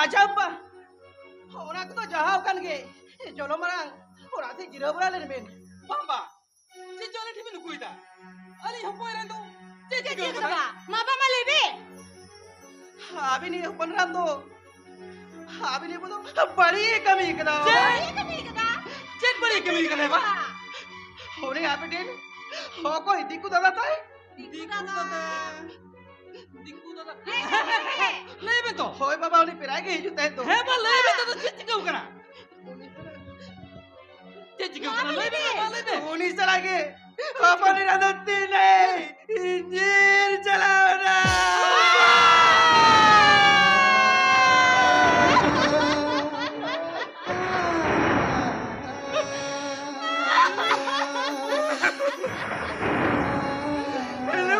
ᱟᱪᱪᱷᱟ ᱵᱟ, ᱚᱱᱟ ᱠᱚᱫᱚ ᱡᱟᱦᱟᱸ ᱠᱟᱱ ᱜᱮ, ᱪᱚᱞᱚ ᱢᱟᱲᱟᱝ ᱚᱲᱟᱜ ᱥᱮᱫ ᱡᱤᱨᱟᱹᱣ ᱵᱟᱲᱟ ᱞᱮᱱ ᱵᱮᱱ᱾ ᱵᱟᱝ ᱵᱟ, ᱪᱮᱫ ᱪᱚ ᱟᱞᱮ ᱴᱷᱮᱱ ᱵᱤᱱ ᱩᱠᱩᱭᱮᱫᱟ? ᱟᱹᱞᱤᱧ ᱦᱚᱯᱚᱱ ᱮᱨᱟ ᱫᱚ ᱪᱮᱫ ᱪᱮᱫ ᱪᱤᱠᱟᱹᱣ ᱪᱤᱠᱟᱹ ᱠᱟᱫᱟ? ᱠᱟᱫᱟ? ᱢᱟ ᱵᱟᱵᱟ ᱞᱟᱹᱭ ᱵᱤᱱ᱾ ᱟᱹᱵᱤᱱᱤᱡ ᱦᱚᱯᱚᱱ ᱮᱨᱟ ᱫᱚ, ᱟᱹᱵᱤᱱᱤᱡ ᱵᱟᱹᱵᱩ ᱫᱚ ᱵᱟᱹᱲᱤᱡ ᱮ ᱠᱟᱹᱢᱤ ᱠᱟᱫᱟ᱾ ᱪᱮᱫ? ᱵᱟᱹᱲᱤᱡ ᱮ ᱠᱟᱹᱢᱤ ᱠᱟᱫᱟ? ᱪᱮᱫ ᱵᱟᱹᱲᱤᱡ ᱮ ᱠᱟᱹᱢᱤ ᱠᱟᱫᱟ ᱵᱟ? ᱩᱱᱤ ᱟᱯᱮ ᱴᱷᱮᱱ ᱚᱠᱚᱭ ᱫᱤᱠᱩ ᱫᱟᱫᱟ ᱛᱟᱭ? ᱫᱤᱠᱩ ᱫᱟᱫᱟ᱾ ᱫᱤᱠᱩ ᱫᱟᱫᱟ᱾ ᱦᱮᱸ, ᱦᱮᱸ, ᱦᱮᱸ, ᱦᱮᱸ᱾ ᱞᱟᱹᱭ ᱵᱮᱱ ᱛᱚ᱾ ᱦᱳᱭ ᱵᱟᱵᱟ, ᱩᱱᱤ ᱯᱮᱨᱟᱭ ᱜᱮ ᱦᱤᱡᱩᱜ ᱛᱟᱦᱮᱸᱫ ᱫᱚ᱾ ᱦᱮᱸ ᱵᱟ, ᱞᱟᱹᱭ ᱵᱮᱱ ᱛᱚ, ᱪᱮᱫ ᱪᱤᱠᱟᱹᱣ ᱠᱟᱱᱟ? ᱪᱮᱫ ᱪᱤᱠᱟᱹᱣ ᱠᱟᱱᱟ? ᱞᱟᱹᱭ ᱵᱮᱱ, ᱢᱟ ᱞᱟᱹᱭ ᱵᱮᱱ᱾ ᱩᱱᱤ ᱥᱟᱞᱟᱜ ᱜᱮ ᱦᱚᱯᱚᱱ ᱮᱨᱟ ᱫᱚ ᱛᱤᱱᱟᱹᱭ ᱧᱤᱨ ᱪᱟᱞᱟᱣ ᱮᱱᱟ᱾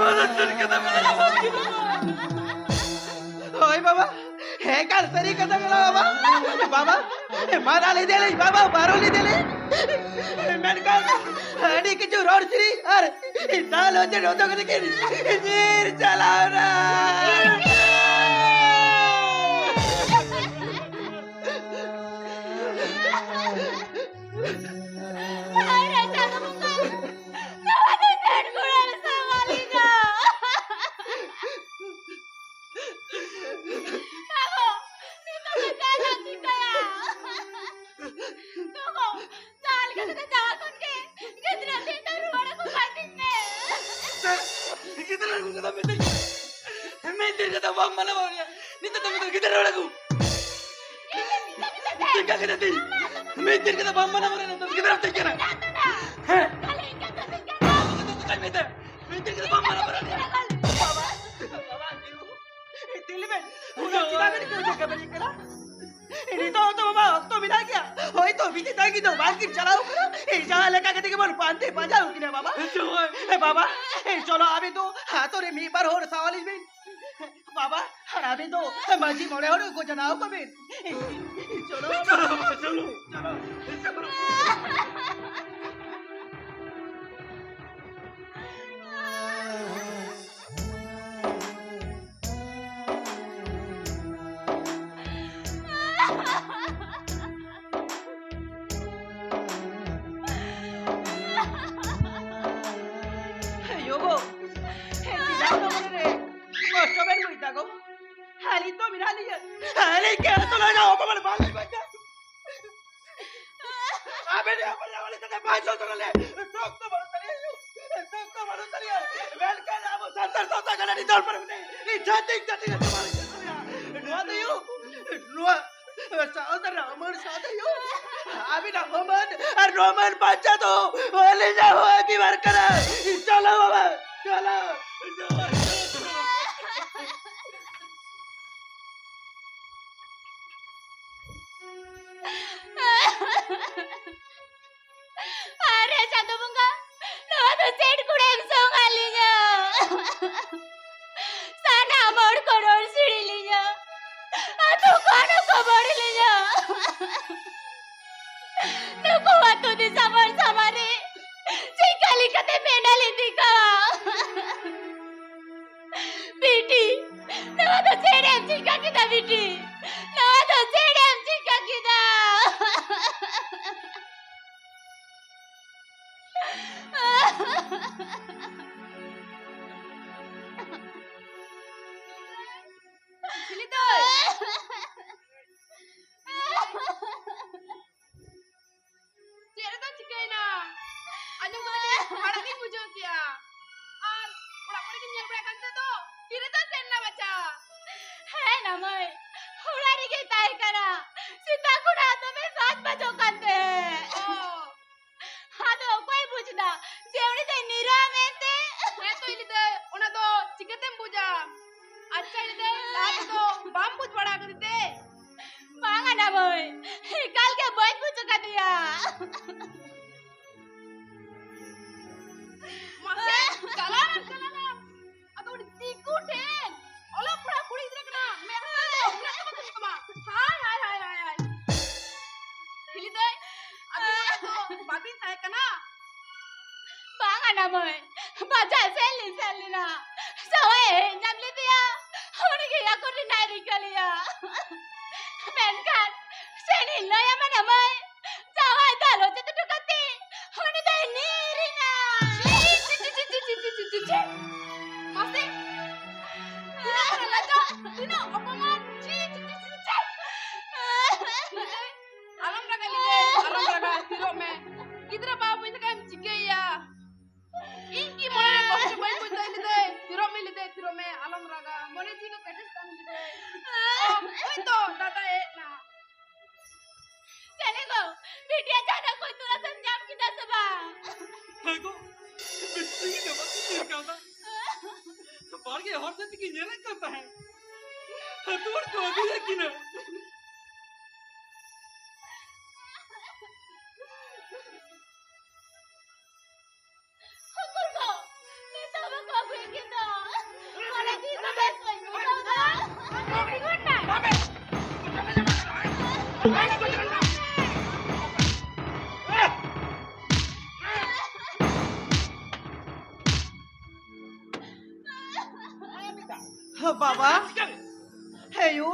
ᱱᱚᱣᱟ ᱫᱚ ᱪᱮᱫ ᱠᱟᱛᱷᱟ ᱢᱮᱱᱟᱜᱼᱟ? ᱦᱳᱭ ᱵᱟᱵᱟ, ᱮᱠᱟᱞ ᱥᱟᱹᱨᱤ ᱠᱟᱛᱷᱟ ᱠᱟᱱᱟ ᱵᱟᱵᱟ᱾ ᱵᱟᱵᱟ, ᱢᱟᱱᱟ ᱞᱮᱫᱮᱭᱟᱞᱤᱧ ᱵᱟᱵᱟ, ᱵᱟᱨᱚᱱ ᱞᱮᱫᱮᱭᱟᱞᱤᱧ᱾ ᱢᱮᱱᱠᱷᱟᱱ ᱟᱹᱰᱤ ᱠᱤᱪᱷᱩ ᱨᱚᱲ ᱥᱟᱹᱨᱤ ᱟᱨ ᱫᱟᱞ ᱦᱚᱪᱚ ᱦᱚᱪᱚ ᱠᱟᱛᱮ ᱠᱤᱱ ᱧᱤᱨ ᱪᱟᱞᱟᱣ ᱮᱱᱟ᱾ ᱪᱤᱠᱟᱹᱭᱟ? ᱜᱚᱜᱚ, ᱡᱟᱦᱟᱸ ᱞᱮᱠᱟ ᱠᱟᱛᱮ ᱡᱟᱦᱟᱸ ᱠᱷᱚᱱ ᱜᱮ ᱜᱤᱫᱽᱨᱟᱹ ᱛᱤᱧ ᱫᱚ ᱨᱩᱣᱟᱹᱲ ᱟᱹᱜᱩ ᱠᱟᱭ ᱛᱤᱧ ᱢᱮ᱾ ᱜᱤᱫᱽᱨᱟᱹ ᱟᱹᱜᱩ ᱠᱟᱛᱮ ᱢᱤᱫ ᱫᱤᱱ, ᱢᱤᱫ ᱫᱤᱱ ᱠᱟᱛᱮ ᱵᱟᱢ ᱢᱟᱱᱟ ᱵᱟᱨᱚᱱᱤᱭᱟ᱾ ᱱᱤᱛᱚᱜ ᱫᱚ ᱢᱤᱫ ᱫᱤᱱ ᱜᱤᱫᱽᱨᱟᱹ ᱨᱩᱣᱟᱹᱲ ᱟᱹᱜᱩ᱾ ᱪᱤᱠᱟ ᱠᱮᱫᱟ ᱛᱤᱧ? ᱢᱤᱫ ᱫᱤᱱ ᱠᱟᱛᱮ ᱵᱟᱢ ᱢᱟᱱᱟ ᱵᱟᱨᱚᱱᱤᱭᱟ, ᱱᱤᱛᱚᱜ ᱜᱤᱫᱽᱨᱟᱹ ᱛᱤᱧ ᱠᱟᱱᱟ᱾ ᱦᱮᱸ? ᱢᱤᱫ ᱫᱤᱱ ᱠᱟᱛᱮ ᱵᱟᱢ ᱢᱟᱱᱟ ᱵᱟᱨᱚᱱᱤᱭᱟ᱾ ᱵᱟᱵᱟ, ᱵᱟᱵᱟ, ᱛᱤᱞᱤ ᱢᱮ, ᱩᱱᱟᱹᱜ ᱪᱮᱫᱟᱜ ᱵᱮᱱ ᱠᱟᱹᱢᱤ ᱠᱟᱱᱟ? ᱱᱤᱛᱚᱜ ᱦᱚᱸᱛᱚ ᱵᱟᱵᱟ ᱚᱠᱛᱚ ᱢᱮᱱᱟᱜ ᱜᱮᱭᱟ᱾ ᱦᱳᱭᱛᱚ ᱵᱤᱴᱤ ᱛᱟᱹᱠᱤᱱ ᱫᱚ ᱵᱟᱝᱠᱤᱱ ᱪᱟᱞᱟᱣ ᱠᱟᱱᱟ᱾ ᱮᱭ ᱡᱟᱦᱟᱸ ᱞᱮᱠᱟ ᱠᱟᱛᱮ ᱜᱮᱵᱚᱱ ᱯᱟᱱᱛᱮ ᱯᱟᱸᱡᱟ ᱟᱹᱜᱩ ᱠᱤᱱᱟ ᱵᱟᱵᱟ᱾ ᱦᱮᱸ, ᱪᱚ ᱵᱟᱵᱟ᱾ ᱮ ᱵᱟᱵᱟ, ᱮ ᱪᱚᱞᱚ ᱟᱵᱤᱱ ᱫᱚ ᱟᱛᱳ ᱨᱮ ᱢᱤᱫ ᱵᱟᱨ ᱦᱚᱲ ᱥᱟᱶ ᱟᱹᱞᱤᱧ ᱵᱤᱱ᱾ ᱵᱟᱵᱟ, ᱟᱨ ᱟᱵᱤᱱ ᱫᱚ ᱢᱟᱹᱡᱷᱤ ᱢᱚᱬᱮ ᱦᱚᱲ ᱠᱚ ᱡᱟᱱᱟᱣ ᱠᱚᱵᱤᱱ᱾ ᱪᱚᱞᱚ ᱵᱟᱵᱟ᱾ ᱪᱚᱞᱚ, ᱪᱚᱞᱚ, ᱪᱚᱞᱚ᱾ ᱭᱳ ᱜᱳ, ᱦᱮᱸ, ᱪᱮᱫᱟᱜ ᱩᱱᱟᱹᱜ ᱢᱚᱱᱮ ᱨᱮ ᱠᱚᱥᱴᱚ ᱵᱮᱱ ᱵᱩᱡᱽ ᱫᱟ ᱜᱳ? ᱟᱹᱞᱤᱧ ᱛᱚ ᱢᱮᱱᱟᱜ ᱞᱤᱧᱟ᱾ ᱟᱹᱞᱤᱧ ᱜᱮ ᱛᱚ ᱞᱟᱡᱟᱣ ᱵᱟᱵᱟ ᱵᱟᱝ ᱞᱤᱧ ᱵᱟᱧᱪᱟᱣ᱾ ᱟᱵᱮᱱ ᱟᱵᱮᱱ ᱟᱵᱮᱱ ᱛᱮ ᱵᱟᱭ ᱥᱚᱡᱚᱱ ᱞᱮ᱾ ᱨᱚᱠᱛᱚ ᱵᱟᱹᱱᱩᱜ ᱛᱟᱞᱮᱭᱟ ᱭᱳ᱾ ᱨᱚᱠᱛᱚ ᱵᱟᱹᱱᱩᱜ ᱛᱟᱞᱮᱭᱟ᱾ ᱢᱮᱱᱠᱷᱟᱱ ᱟᱵᱚ ᱥᱟᱱᱛᱟᱲ ᱥᱟᱶᱛᱟ ᱠᱟᱱᱟ ᱱᱤᱛᱚᱞ ᱯᱟᱨᱚᱢ ᱛᱮ᱾ ᱤᱧ ᱡᱟᱹᱛᱤ ᱡᱟᱹᱛᱤ ᱨᱮ ᱛᱚ ᱵᱟᱝ ᱞᱤᱧ ᱪᱟᱞᱟᱜ ᱛᱟᱞᱮᱭᱟ᱾ ᱱᱚᱣᱟ ᱫᱚ ᱭᱳ, ᱱᱚᱣᱟ ᱥᱟᱶᱛᱟ ᱨᱮᱱᱟᱜ ᱟᱹᱢᱟᱹᱱ ᱥᱟᱶᱛᱮ ᱭᱳ᱾ ᱟᱹᱵᱤᱱᱟᱜ ᱟᱹᱢᱟᱹᱱ ᱟᱨ ᱱᱚᱣᱟ ᱟᱹᱢᱟᱹᱱ ᱵᱟᱧᱪᱟᱣ ᱫᱚ ᱟᱹᱞᱤᱧᱟᱜ ᱦᱚᱸ ᱟᱹᱠᱤᱵᱟᱨ ᱠᱟᱱᱟ᱾ ᱪᱚᱞᱚ ᱵᱟᱵᱟ, ᱪᱚᱞᱚ᱾ ᱟᱨᱮ ᱪᱟᱸᱫᱚ ᱵᱚᱸᱜᱟ, ᱱᱚᱣᱟ ᱫᱚ ᱪᱮᱫ ᱠᱩᱲᱮᱢ ᱥᱚᱝ ᱟᱹᱞᱤᱧᱟ? ᱥᱟᱱᱟᱢ ᱦᱚᱲ ᱠᱚ ᱨᱚᱲ ᱥᱤᱲᱤ ᱞᱤᱧᱟ, ᱟᱹᱛᱩ ᱠᱷᱚᱱ ᱦᱚᱸᱠᱚ ᱵᱟᱹᱲ ᱞᱤᱧᱟ᱾ ᱱᱩᱠᱩ ᱟᱹᱛᱩ ᱫᱤᱥᱚᱢ ᱦᱚᱲ ᱥᱟᱢᱟᱝ ᱨᱮ ᱪᱤᱠᱟᱹ ᱞᱮᱠᱟᱛᱮ ᱢᱮᱰᱟᱞ ᱤᱫᱤ ᱠᱟᱜᱼᱟ? ᱵᱤᱴᱤ, ᱱᱚᱣᱟ ᱫᱚ ᱪᱮᱫ ᱮᱢ ᱪᱤᱠᱟᱹ ᱠᱮᱫᱟ ᱵᱤᱴᱤ? ᱱᱚᱣᱟ ᱫᱚ ᱪᱮᱫ ᱮᱢ ᱪᱤᱠᱟᱹ ᱠᱮᱫᱟ? ᱪᱤᱞᱤ ᱫᱚᱭ? ᱥᱮᱛᱟᱜ ᱠᱷᱚᱱᱟᱜ ᱫᱚᱢᱮ ᱥᱟᱡᱽ ᱵᱟᱡᱚᱜ ᱠᱟᱱ ᱛᱟᱦᱮᱸᱫ᱾ ᱚ᱾ ᱟᱫᱚ ᱚᱠᱚᱭ ᱵᱩᱡᱽ ᱮᱫᱟ ᱡᱮ ᱩᱱᱤ ᱫᱚᱭ ᱱᱤᱨᱟ ᱢᱮᱱᱛᱮ? ᱦᱮᱸ ᱛᱚ, ᱤᱧ ᱞᱟᱹᱭ ᱫᱟᱹᱧ, ᱚᱱᱟ ᱫᱚ ᱪᱤᱠᱟᱹᱛᱮᱢ ᱵᱩᱡᱟ? ᱟᱪᱪᱷᱟ, ᱤᱧ ᱞᱟᱹᱭ ᱫᱟᱹᱧ, ᱞᱟᱦᱟ ᱛᱮᱫᱚ ᱵᱟᱢ ᱵᱩᱡᱽ ᱵᱟᱲᱟ ᱟᱠᱟᱫᱮ ᱛᱮ? ᱵᱟᱝᱟ ᱱᱟ ᱢᱟᱹᱭ, ᱮᱠᱟᱞ ᱜᱮ ᱵᱟᱹᱧ ᱵᱩᱡᱽ ᱟᱠᱟᱫᱮᱭᱟ᱾ ᱢᱟᱥᱮ, ᱪᱟᱞᱟᱣ ᱱᱟᱢ, ᱪᱟᱞᱟᱣ ᱱᱟᱢ᱾ ᱟᱫᱚ ᱩᱱᱤ ᱫᱤᱠᱩ ᱴᱷᱮᱱ ᱚᱞᱚᱜ ᱯᱟᱲᱦᱟᱜ ᱠᱩᱲᱤ ᱜᱤᱫᱽᱨᱟᱹ ᱠᱟᱱᱟ, ᱢᱮᱫ ᱦᱚᱸ ᱵᱟᱝ ᱫᱚ ᱩᱱᱟᱹᱜ ᱫᱚ ᱵᱟᱹᱱᱩᱜ ᱛᱟᱢᱟ᱾ ᱦᱟᱭ, ᱦᱟᱭ, ᱦᱟᱭ, ᱦᱟᱭ, ᱦᱟᱭ᱾ ᱦᱤᱞᱤ ᱫᱟᱹᱭ, ᱟᱹᱵᱤᱱ ᱚᱲᱟᱜ ᱫᱚ ᱵᱟᱹᱵᱤᱱ ᱛᱟᱦᱮᱸ ᱠᱟᱱᱟ? ᱵᱟᱝᱟ ᱱᱟ ᱢᱟᱹᱭ, ᱵᱟᱡᱟᱨ ᱥᱮᱱ ᱞᱤᱧ ᱥᱮᱱ ᱞᱮᱱᱟ᱾ ᱥᱟᱶᱟᱭ ᱦᱮᱡ ᱧᱟᱢ ᱞᱮᱫᱮᱭᱟ, ᱩᱱᱤ ᱜᱮ ᱟᱹᱜᱩ ᱨᱮᱱᱟᱜ ᱮ ᱨᱤᱠᱟᱹ ᱞᱮᱭᱟ᱾ ᱢᱮᱱᱠᱷᱟᱱ ᱥᱮᱱᱤᱧ ᱞᱟᱹᱭ ᱟᱢᱟ ᱱᱟ ᱢᱟᱹᱭ, ᱡᱟᱶᱟᱭ ᱫᱟᱞ ᱦᱚᱪᱚ ᱦᱚᱴᱚ ᱠᱟᱛᱮ ᱩᱱᱤ ᱫᱚᱭ ᱧᱤᱨ ᱮᱱᱟ᱾ ᱪᱤ, ᱪᱤ, ᱪᱤ᱾ ᱢᱟᱥᱮ, ᱛᱤᱱᱟᱹᱜ ᱞᱟᱡᱟᱣ, ᱛᱤᱱᱟᱹᱜ ᱚᱯᱚᱢᱟᱱ᱾ ᱪᱤ, ᱪᱤ, ᱪᱤ, ᱪᱤ, ᱪᱤ᱾ ᱟᱞᱚᱢ ᱨᱟᱜᱟ ᱞᱤᱫᱟᱹᱭ, ᱟᱞᱚᱢ ᱨᱟᱜᱟ, ᱛᱷᱤᱨᱚᱜ ᱢᱮ᱾ ᱜᱤᱫᱽᱨᱟᱹ ᱵᱟᱵᱟ ᱵᱟᱹᱧ ᱞᱮᱠᱟᱢ ᱪᱤᱠᱟᱹᱭᱮᱭᱟ? ᱤᱧ ᱠᱤ ᱢᱚᱱᱮ ᱨᱮ ᱠᱚᱥᱴᱚ ᱵᱟᱹᱧ ᱵᱩᱡᱽ ᱫᱟ ᱞᱤᱫᱟᱹᱭ? ᱛᱷᱤᱨᱚᱜ ᱢᱮ ᱞᱤᱫᱟᱹᱭ, ᱛᱷᱤᱨᱚᱜ ᱢᱮ, ᱟᱞᱚᱢ ᱨᱟᱜᱟ᱾ ᱢᱚᱱᱮ ᱡᱤᱣᱤ ᱠᱚ ᱠᱮᱴᱮᱡ ᱛᱟᱢ ᱞᱤᱫᱟᱹᱭ᱾ ᱚ, ᱦᱳᱭ ᱛᱚ, ᱫᱟᱫᱟ ᱦᱮᱡ ᱮᱱᱟ᱾ ᱪᱮᱞᱮ ᱜᱚ, ᱵᱤᱴᱤᱭᱟᱜ ᱡᱟᱦᱟᱱᱟᱜ ᱠᱚ ᱛᱚᱞᱟᱥ ᱮᱢ ᱧᱟᱢ ᱠᱮᱫᱟ ᱥᱮ ᱵᱟᱝ? ᱦᱮᱸ ᱜᱚ, ᱵᱤᱴᱤ ᱜᱮ ᱵᱟᱠᱚ ᱧᱮᱞ ᱠᱟᱣᱫᱟ᱾ ᱵᱟᱲᱜᱮ ᱦᱚᱨ ᱥᱮᱫ ᱛᱮᱜᱮ ᱧᱮᱞᱮᱫ ᱠᱟᱱ ᱛᱟᱦᱮᱸᱫ᱾ ᱟᱹᱛᱩ ᱦᱚᱲ ᱠᱚ ᱟᱹᱜᱩᱭᱮᱫ ᱠᱤᱱᱟ᱾ ᱩᱠᱩᱨ ᱜᱚ? ᱱᱤᱛᱚᱜ ᱵᱟᱠᱚ ᱟᱹᱜᱩᱭᱮᱫ ᱠᱤᱱ ᱫᱚ᱾ ᱢᱚᱱᱮ ᱡᱤᱣᱤ ᱠᱚ ᱵᱮᱥ ᱵᱟᱹᱧ ᱵᱩᱡᱷᱟᱹᱣ ᱫᱟ᱾ ᱵᱟᱵᱟ, ᱦᱮᱭᱩ,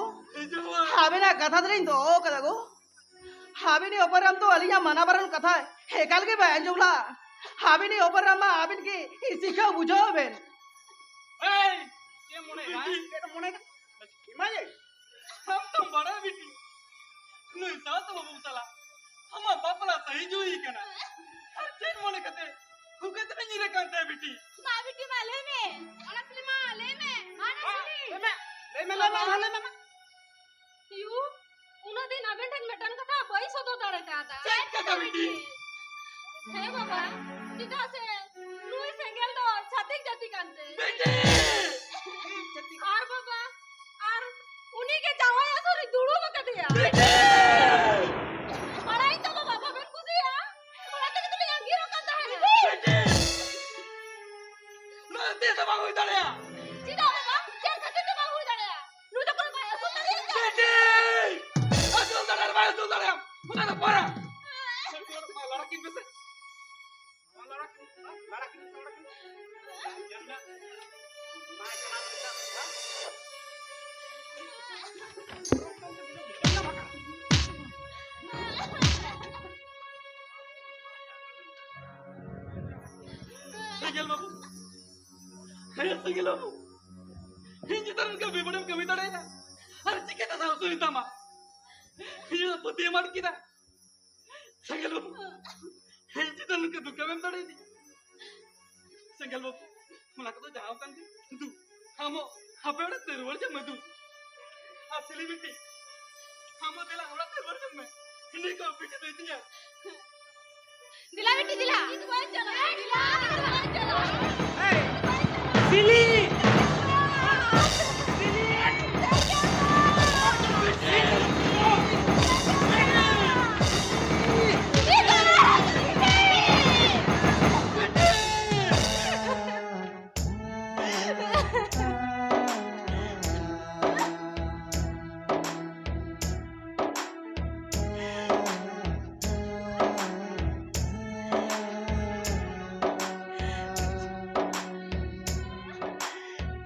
ᱟᱵᱮᱱᱟᱜ ᱠᱟᱛᱷᱟ ᱫᱚᱞᱤᱧ ᱫᱚᱦᱚ ᱠᱟᱫᱟ ᱜᱚ᱾ ᱟᱹᱵᱤᱱᱤᱡ ᱚᱯᱟᱨᱟᱢ ᱫᱚ ᱟᱹᱞᱤᱧᱟᱜ ᱢᱟᱱᱟ ᱵᱟᱨᱚᱱ ᱠᱟᱛᱷᱟ ᱮᱠᱟᱞ ᱜᱮ ᱵᱟᱭ ᱟᱸᱡᱚᱢ ᱞᱟᱜᱼᱟ᱾ ᱟᱹᱵᱤᱱᱤᱡ ᱚᱯᱟᱨᱟᱢ ᱢᱟ ᱟᱹᱵᱤᱱ ᱜᱮ ᱥᱤᱠᱷᱟᱹᱣ ᱵᱩᱡᱷᱟᱹᱣ ᱵᱮᱱ᱾ ᱮᱭ, ᱪᱮᱫ ᱮᱢ ᱢᱚᱱᱮᱭᱮᱫᱟ? ᱪᱮᱫ ᱮᱢ ᱢᱚᱱᱮᱭᱮᱫᱟ? ᱮᱢᱟᱭᱟᱹᱧ? ᱟᱢ ᱫᱚᱢ ᱵᱟᱲᱟᱭᱟ ᱵᱤᱴᱤ, ᱱᱩᱭ ᱥᱟᱶ ᱫᱚ ᱵᱟᱹᱵᱩ ᱥᱟᱞᱟᱜ ᱟᱢᱟᱜ ᱵᱟᱯᱞᱟ ᱥᱟᱹᱦᱤ ᱡᱩᱦᱤ ᱠᱟᱱᱟ᱾ ᱟᱨ ᱪᱮᱫ ᱢᱚᱱᱮ ᱠᱟᱛᱮ ᱦᱩᱠᱟᱹ ᱛᱮᱯᱮ ᱧᱤᱨ ᱟᱠᱟᱱ ᱛᱟᱭᱟ ᱵᱤᱴᱤ? ᱢᱟ ᱵᱤᱴᱤ ᱢᱟ ᱞᱟᱹᱭ ᱢᱮ᱾ ᱚᱱᱟ ᱥᱤᱞᱤ ᱢᱟ ᱞᱟᱹᱭ ᱢᱮ᱾ ᱢᱟ ᱱᱟ ᱢᱟ, ᱥᱤᱞᱤ᱾ ᱞᱟᱹᱭ ᱢᱮ, ᱞᱟᱹᱭ ᱢᱮ, ᱞᱟᱹᱭ ᱢᱮ, ᱢᱟ, ᱞᱟᱹᱭ ᱢᱮ, ᱢᱟ᱾ ᱭᱩ, ᱩᱱᱟᱹᱜ ᱫᱤᱱ ᱪᱮᱫ ᱠᱟᱛᱷᱟ ᱵᱤᱴᱤ? ᱦᱮᱸ ᱵᱟᱵᱟ, ᱪᱮᱫᱟᱜ ᱥᱮ ᱱᱩᱭ ᱥᱮᱸᱜᱮᱞ ᱫᱚ ᱪᱷᱟᱹᱛᱤᱠ ᱡᱟᱹᱛᱤ ᱠᱟᱱᱛᱮ᱾ ᱵᱤᱴᱤ! ᱟᱨ ᱵᱟᱵᱟ, ᱟᱨ ᱩᱱᱤ ᱜᱮ ᱡᱟᱶᱟᱭ ᱟᱥᱚᱨ ᱨᱮ ᱫᱩᱲᱩᱵ ᱟᱠᱟᱫᱮᱭᱟ᱾ ᱵᱤᱴᱤ! ᱵᱟᱲᱟᱭ ᱛᱚ ᱵᱟᱵᱟ, ᱵᱟᱵᱮᱱ ᱠᱩᱥᱤᱭᱟᱜᱼᱟ, ᱚᱱᱟ ᱛᱮᱜᱮ ᱛᱚᱞᱤᱧ ᱟᱸᱜᱤᱨ ᱟᱠᱟᱫ ᱛᱟᱦᱮᱱᱟ᱾ ᱵᱤᱴᱤ! ᱱᱚᱣᱟ ᱛᱤᱥ ᱦᱚᱸ ᱵᱟᱝ ᱦᱩᱭ ᱫᱟᱲᱮᱭᱟᱜᱼᱟ᱾ ᱪᱮᱫᱟᱜ ᱵᱟᱵᱟ? ᱪᱮᱫ ᱠᱷᱟᱹᱛᱤᱨ ᱛᱮ ᱵᱟᱝ ᱦᱩᱭ ᱫᱟᱲᱮᱭᱟᱜᱼᱟ? ᱱᱩᱭ ᱫᱚ ᱠᱳᱱᱳ ᱵᱟᱭ ᱟᱹᱥᱩᱞ ᱫᱟᱲᱮᱭᱟᱜᱼᱟ᱾ ᱵᱤᱴᱤ! ᱟᱹᱥᱩᱞ ᱫᱟᱲᱮᱭᱟᱜ ᱵᱟᱭ ᱟᱹᱥᱩᱞ ᱫᱟᱲᱮᱭᱟᱜ, ᱚᱱᱟ ᱫᱚ ᱯᱚᱨᱮ᱾ ᱞᱟᱲᱟ ᱠᱤᱱ ᱯᱮᱥᱮ᱾ ᱞᱟᱲᱟ ᱠᱤᱱ, ᱞᱟᱲᱟ ᱠᱤᱱ, ᱞᱟᱲᱟ ᱠᱤᱱ᱾ ᱧᱮᱞ ᱢᱮ᱾ ᱢᱟ ᱪᱟᱞᱟᱣ ᱞᱮᱱ ᱠᱷᱟᱱ, ᱦᱮᱸ? ᱥᱮᱸᱜᱮᱞ ᱵᱟᱹᱵᱩ, ᱦᱮᱸ, ᱥᱮᱸᱜᱮᱞ ᱵᱟᱹᱵᱩ, ᱤᱧ ᱪᱮᱛᱟᱱ ᱨᱮ ᱠᱟᱹᱢᱤ ᱵᱟᱹᱲᱤᱡ ᱮᱢ ᱠᱟᱹᱢᱤ ᱫᱟᱲᱮᱭᱟᱜᱼᱟ? ᱟᱨ ᱪᱤᱠᱟᱹᱛᱮ ᱥᱟᱶ ᱥᱩᱭ ᱛᱟᱢᱟ? ᱤᱧᱟᱹᱜ ᱯᱟᱹᱛᱭᱟᱹᱣ ᱮᱢ ᱟᱫ ᱠᱮᱫᱟ᱾ ᱥᱮᱸᱜᱮᱞ ᱵᱟᱹᱵᱩ, ᱤᱧ ᱪᱮᱛᱟᱱ ᱱᱚᱝᱠᱟ ᱫᱩᱠ ᱮᱢ ᱫᱟᱲᱮᱭᱟᱫᱤᱧᱟ? ᱥᱮᱸᱜᱮᱞ ᱵᱟᱹᱵᱩ, ᱚᱱᱟ ᱠᱚᱫᱚ ᱡᱟᱦᱟᱸ ᱠᱟᱱ ᱜᱮ, ᱫᱩ, ᱟᱢ ᱦᱚᱸ ᱦᱟᱯᱮ ᱚᱲᱟᱜ ᱛᱮ ᱨᱩᱣᱟᱹᱲ ᱪᱟᱞᱟᱜ ᱢᱮ, ᱫᱩ᱾ ᱟᱨ ᱥᱤᱞᱤ ᱵᱤᱴᱤ, ᱟᱢ ᱦᱚᱸ ᱫᱮᱞᱟ ᱚᱲᱟᱜ ᱛᱮ ᱨᱩᱣᱟᱹᱲ ᱪᱟᱞᱟᱜ ᱢᱮ᱾ ᱤᱧ ᱠᱚ ᱵᱤᱴᱤ ᱫᱚ ᱤᱫᱤᱧᱟ᱾ ᱫᱮᱞᱟ ᱵᱤᱴᱤ, ᱫᱮᱞᱟ᱾ ᱤᱧ ᱫᱚ ᱵᱟᱹᱧ ᱪᱟᱞᱟᱜᱼᱟ᱾ ᱫᱮᱞᱟ, ᱤᱧ ᱫᱚ ᱵᱟᱹᱧ ᱪᱟᱞᱟᱜᱼᱟ᱾ ᱥᱤᱞᱤ!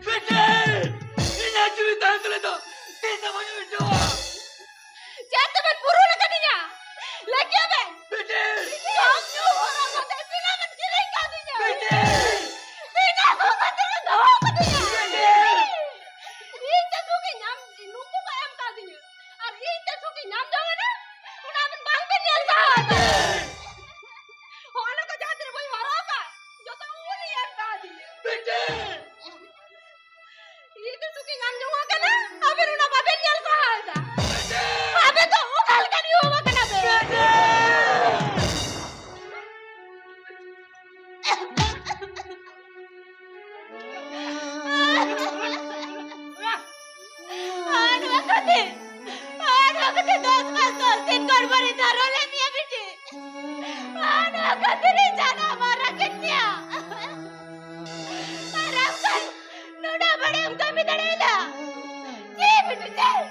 ᱵᱤᱴᱤ! ᱤᱧᱟᱜ ᱡᱤᱣᱤ ᱛᱟᱦᱮᱱ ᱛᱩᱞᱩᱡ ᱫᱚ ᱛᱤᱥ ᱦᱚᱸ ᱵᱟᱹᱧ ᱵᱩᱡᱷᱟᱹᱣᱟ᱾ ᱪᱮᱫ ᱛᱮᱵᱮᱱ ᱯᱩᱨᱩᱱ ᱟᱠᱟᱫᱤᱧᱟ? ᱞᱟᱹᱭ ᱠᱮᱭᱟ ᱵᱮᱱ᱾ ᱵᱤᱴᱤ! ᱡᱚᱢ ᱧᱩ ᱦᱚᱨᱚᱜ ᱵᱟᱸᱫᱮ ᱵᱤᱱᱟ ᱵᱮᱱ ᱠᱤᱨᱤᱧ ᱠᱟᱣᱫᱤᱧᱟ᱾ ᱵᱤᱴᱤ! ᱵᱤᱱᱟ ᱥᱚᱥᱚ ᱛᱮᱵᱮᱱ ᱫᱚᱦᱚ ᱠᱟᱫᱤᱧᱟ᱾ ᱵᱤᱴᱤ! ᱤᱧ ᱛᱮ ᱥᱩᱠ ᱤᱧ ᱧᱟᱢ, ᱱᱩᱠᱩ ᱠᱚ ᱮᱢ ᱠᱟᱣᱫᱤᱧᱟ᱾ ᱟᱨ ᱤᱧ ᱛᱮ ᱥᱩᱠ ᱤᱧ ᱧᱟᱢ ᱡᱚᱝ ᱠᱟᱱᱟ, ᱚᱱᱟ ᱟᱵᱮᱱ ᱵᱟᱝ ᱵᱮᱱ ᱧᱮᱞ ᱥᱟᱦᱟᱣ ᱮᱫᱟ᱾ ᱦᱚᱸᱜᱼᱚ ᱱᱟ ᱠᱚ ᱡᱟᱦᱟᱸ ᱛᱤᱱᱟᱹᱜ ᱵᱟᱹᱧ ᱦᱚᱨᱚᱜ ᱟᱠᱟᱫ, ᱡᱚᱛᱚ ᱩᱱᱤ ᱮᱢ ᱠᱟᱣᱫᱤᱧᱟ᱾ ᱵᱤᱴᱤ! ᱤᱧ ᱫᱚ ᱥᱩᱠ ᱤᱧ ᱧᱟᱢ ᱡᱚᱝ ᱠᱟᱱᱟ, ᱟᱵᱮᱱ ᱚᱱᱟ ᱵᱟᱵᱮᱱ ᱧᱮᱞ ᱥᱟᱦᱟᱣ ᱮᱫᱟ᱾ ᱟᱵᱮᱱ ᱫᱚ ᱚᱠᱟ ᱞᱮᱠᱟᱱ ᱭᱩ ᱵᱟᱵᱟ ᱠᱟᱱᱟ ᱵᱮᱱ? ᱟᱥᱢᱟᱥ ᱫᱚ ᱥᱤᱱ ᱜᱚᱲᱵᱚᱲᱤ ᱫᱷᱟᱨᱚ ᱞᱮ ᱢᱤᱭᱟ ᱵᱤᱴᱤ᱾ ᱟᱨ ᱱᱚᱣᱟ ᱠᱷᱟᱹᱛᱤᱨ ᱤᱧ ᱡᱟᱱᱟᱢ ᱟᱨ ᱨᱟᱹᱜᱤᱧ ᱢᱮᱭᱟ᱾ ᱟᱨ ᱟᱢ ᱠᱷᱟᱱ ᱱᱚᱰᱟ ᱵᱟᱲᱮᱢ ᱠᱟᱹᱢᱤ ᱫᱟᱲᱮᱭᱟᱫᱟ᱾ ᱪᱮᱫ ᱵᱤᱴᱤ ᱪᱮᱫ?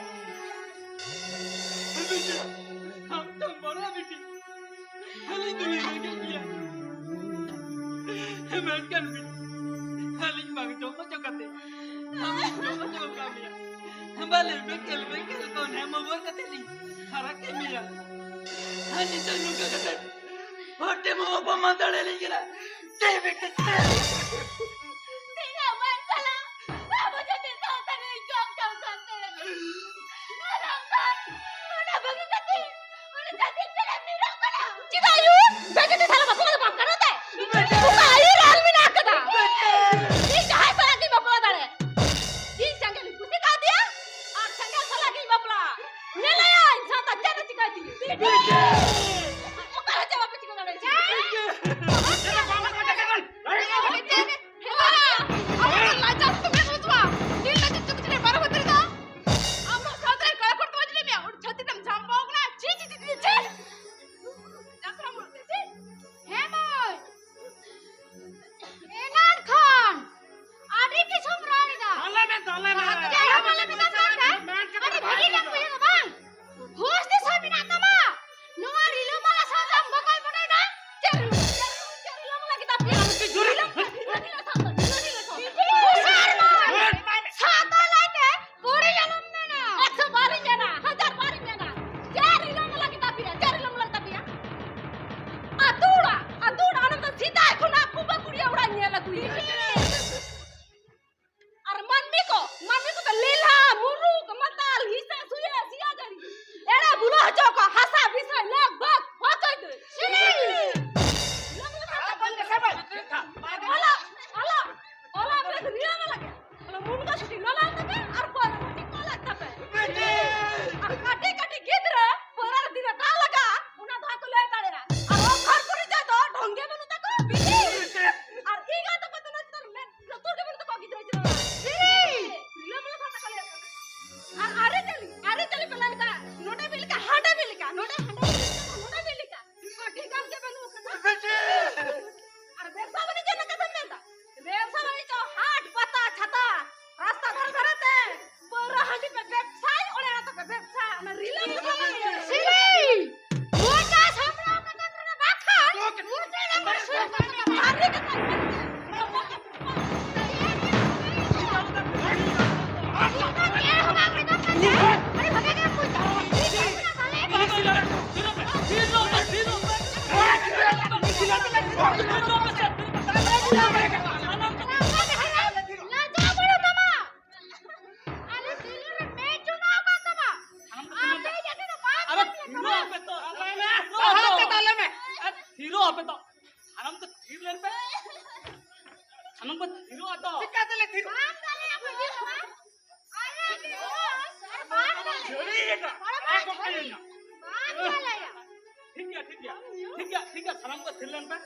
ᱵᱤᱴᱤ, ᱟᱢ ᱫᱚ ᱵᱟᱲᱟᱭ ᱵᱤᱴᱤ᱾ ᱟᱹᱞᱤᱧ ᱫᱚᱞᱤᱧ ᱨᱮᱸᱜᱮᱡ ᱜᱮᱭᱟ᱾ ᱢᱮᱱᱠᱷᱟᱱ ᱵᱤᱴᱤ, ᱟᱹᱞᱤᱧ ᱵᱟᱝ ᱡᱚᱢ ᱦᱚᱪᱚ ᱠᱟᱛᱮ, ᱟᱢ ᱡᱚᱢ ᱦᱚᱪᱚ ᱠᱟᱜ ᱢᱮᱭᱟ᱾ ᱵᱟᱞᱮ ᱵᱮᱠᱮᱞ ᱵᱮᱠᱮᱞ ᱠᱚ ᱦᱮᱢ ᱚᱵᱚᱨ ᱠᱟᱛᱮ ᱞᱤᱧ ᱦᱟᱨᱟ ᱠᱮᱫ ᱢᱮᱭᱟ᱾ ᱟᱨ ᱱᱤᱛᱚᱜ ᱱᱚᱝᱠᱟ ᱠᱟᱛᱮ ᱦᱚᱴᱮ ᱢᱟ ᱵᱟᱢ ᱫᱟᱲᱮ ᱞᱤᱧ ᱠᱟᱱᱟ᱾ ᱪᱮᱫ ᱵᱤᱴᱤ ᱪᱮᱫ? ᱛᱤᱱᱟᱹᱜ ᱵᱟᱝ ᱥᱟᱞᱟ, ᱵᱟᱵᱩ ᱡᱟᱹᱛᱤ ᱥᱟᱶᱛᱟ ᱨᱮ ᱡᱚᱢ ᱡᱚᱢ ᱠᱟᱱ ᱛᱟᱭᱟ᱾ ᱟᱨ ᱟᱢ ᱫᱚ ᱚᱱᱟ ᱵᱟᱹᱜᱤ ᱠᱟᱛᱮ ᱩᱱᱤ ᱡᱟᱹᱛᱤ ᱪᱮᱫ ᱮᱢ ᱧᱤᱨᱚᱜ ᱠᱟᱱᱟ? ᱪᱮᱫᱟᱜ ᱭᱩ? ᱵᱮᱡᱟᱹᱛᱤ ᱥᱟᱞᱟ ᱵᱟᱯᱞᱟ ᱫᱚ ᱵᱟᱝ ᱜᱟᱱᱚᱜ ᱛᱮ? ᱚᱠᱟ ᱟᱭᱩ ᱨᱮ ᱟᱞ ᱢᱮᱱᱟᱜ ᱟᱠᱟᱫᱟ? ᱤᱧ ᱡᱟᱦᱟᱸᱭ ᱥᱟᱞᱟᱜ ᱜᱤᱧ ᱵᱟᱯᱞᱟ ᱫᱟᱲᱮ᱾ ᱤᱧ ᱥᱮᱸᱜᱮᱞ ᱤᱧ ᱠᱩᱥᱤ ᱠᱟᱣᱫᱮᱭᱟ ᱟᱨ ᱥᱮᱸᱜᱮᱞ ᱥᱟᱞᱟᱜ ᱜᱤᱧ ᱵᱟᱯᱞᱟ᱾ ᱧᱮᱞᱟᱭᱟᱹᱧ ᱥᱟᱶᱛᱟ ᱪᱮᱫ ᱮ ᱪᱤᱠᱟᱹᱭ ᱛᱤᱧᱟ᱾ ᱚᱠᱟ ᱨᱮ ᱪᱮᱫ ᱵᱟᱯᱮ ᱪᱤᱠᱟᱹ ᱫᱟᱲᱮᱭᱟᱜᱼᱟ? ᱦᱮᱸ? ᱟᱵᱚ ᱫᱚ ᱞᱟᱡᱟᱣ ᱛᱮ ᱢᱮᱫ ᱩᱛᱩᱜᱼᱟ᱾ ᱛᱤᱱ ᱞᱟᱡᱟᱣ ᱪᱩᱠ ᱪᱩᱠ ᱨᱮ ᱵᱟᱨᱚ ᱵᱟᱛᱨᱤ ᱫᱚ᱾ ᱟᱵᱚ ᱥᱟᱶᱛᱟ ᱨᱮ ᱠᱚᱲᱟ ᱠᱚᱲᱟ ᱛᱮ ᱵᱟᱭ ᱡᱩᱞᱩᱢ ᱢᱮᱭᱟ᱾ ᱩᱱᱤ ᱪᱷᱟᱹᱛᱤᱠ ᱮᱢ ᱡᱷᱟᱢ ᱵᱟᱣ ᱠᱟᱱᱟ᱾ ᱪᱷᱤ, ᱪᱷᱤ, ᱪᱷᱤ, ᱪᱷᱤ, ᱪᱷᱤ᱾ ᱡᱟᱛᱨᱟ ᱢᱩᱨᱛᱤ, ᱪᱷᱤ᱾ ᱦᱮᱸ ᱢᱟᱹᱭ᱾ ᱮᱱᱟᱱ ᱠᱷᱚᱱ ᱟᱹᱰᱤ ᱠᱤᱪᱷᱩᱢ ᱨᱚᱲ ᱮᱫᱟ᱾ ᱟᱞᱮ ᱢᱮᱱ ᱫᱚ, ᱟᱞᱮ ᱢᱮᱱ ᱫᱚ᱾ ᱡᱟᱭᱦᱳᱠ, ᱟᱞᱮ ᱢᱮᱱ ᱫᱚ᱾ ᱟᱹᱰᱤ ᱵᱷᱟᱹᱜᱤ ᱜᱮᱢ ᱵᱩᱡᱷᱟᱹᱣ ᱫᱟ ᱵᱟᱝ? ᱦᱩᱥ ᱫᱤᱥᱟᱹ ᱢᱮᱱᱟᱜ ᱛᱟᱢᱟ? ᱱᱚᱣᱟ ᱨᱤᱞᱟᱹ ᱛᱷᱤᱨᱚᱜ ᱟᱯᱮ ᱛᱚ᱾ ᱫᱟᱞᱟᱭ ᱢᱮ᱾ ᱛᱷᱤᱨᱚᱜ ᱟᱯᱮ ᱛᱚ᱾ ᱫᱟᱞᱟᱭ ᱢᱮ᱾ ᱟᱨ ᱛᱷᱤᱨᱚᱜ ᱟᱯᱮ ᱛᱚ᱾ ᱥᱟᱱᱟᱢ ᱠᱚ ᱛᱷᱤᱨ ᱞᱮᱱ ᱯᱮ᱾ ᱥᱟᱱᱟᱢ ᱠᱚ ᱛᱷᱤᱨᱚᱜ ᱟᱛᱚ᱾ ᱪᱤᱠᱟᱹ ᱛᱮᱞᱮ ᱛᱷᱤᱨᱚᱜᱼᱟ? ᱵᱟᱢ ᱫᱟᱞᱮᱭᱟ ᱢᱟᱹᱡᱷᱤ ᱵᱟᱵᱟ᱾ ᱟᱨ ᱵᱟᱢ ᱫᱟᱞᱮᱭᱟ᱾ ᱡᱷᱟᱹᱲᱤ ᱞᱮᱠᱟ᱾ ᱟᱨ ᱠᱚ ᱠᱷᱟᱹᱲᱤ ᱞᱮᱠᱟ᱾ ᱵᱟᱢ ᱫᱟᱞᱮᱭᱟ᱾ ᱴᱷᱤᱠ ᱜᱮᱭᱟ, ᱴᱷᱤᱠ ᱜᱮᱭᱟ, ᱴᱷᱤᱠ ᱜᱮᱭᱟ, ᱴᱷᱤᱠ ᱜᱮᱭᱟ, ᱥᱟᱱᱟᱢ ᱠᱚ ᱛᱷᱤᱨ ᱞᱮᱱ ᱯᱮ᱾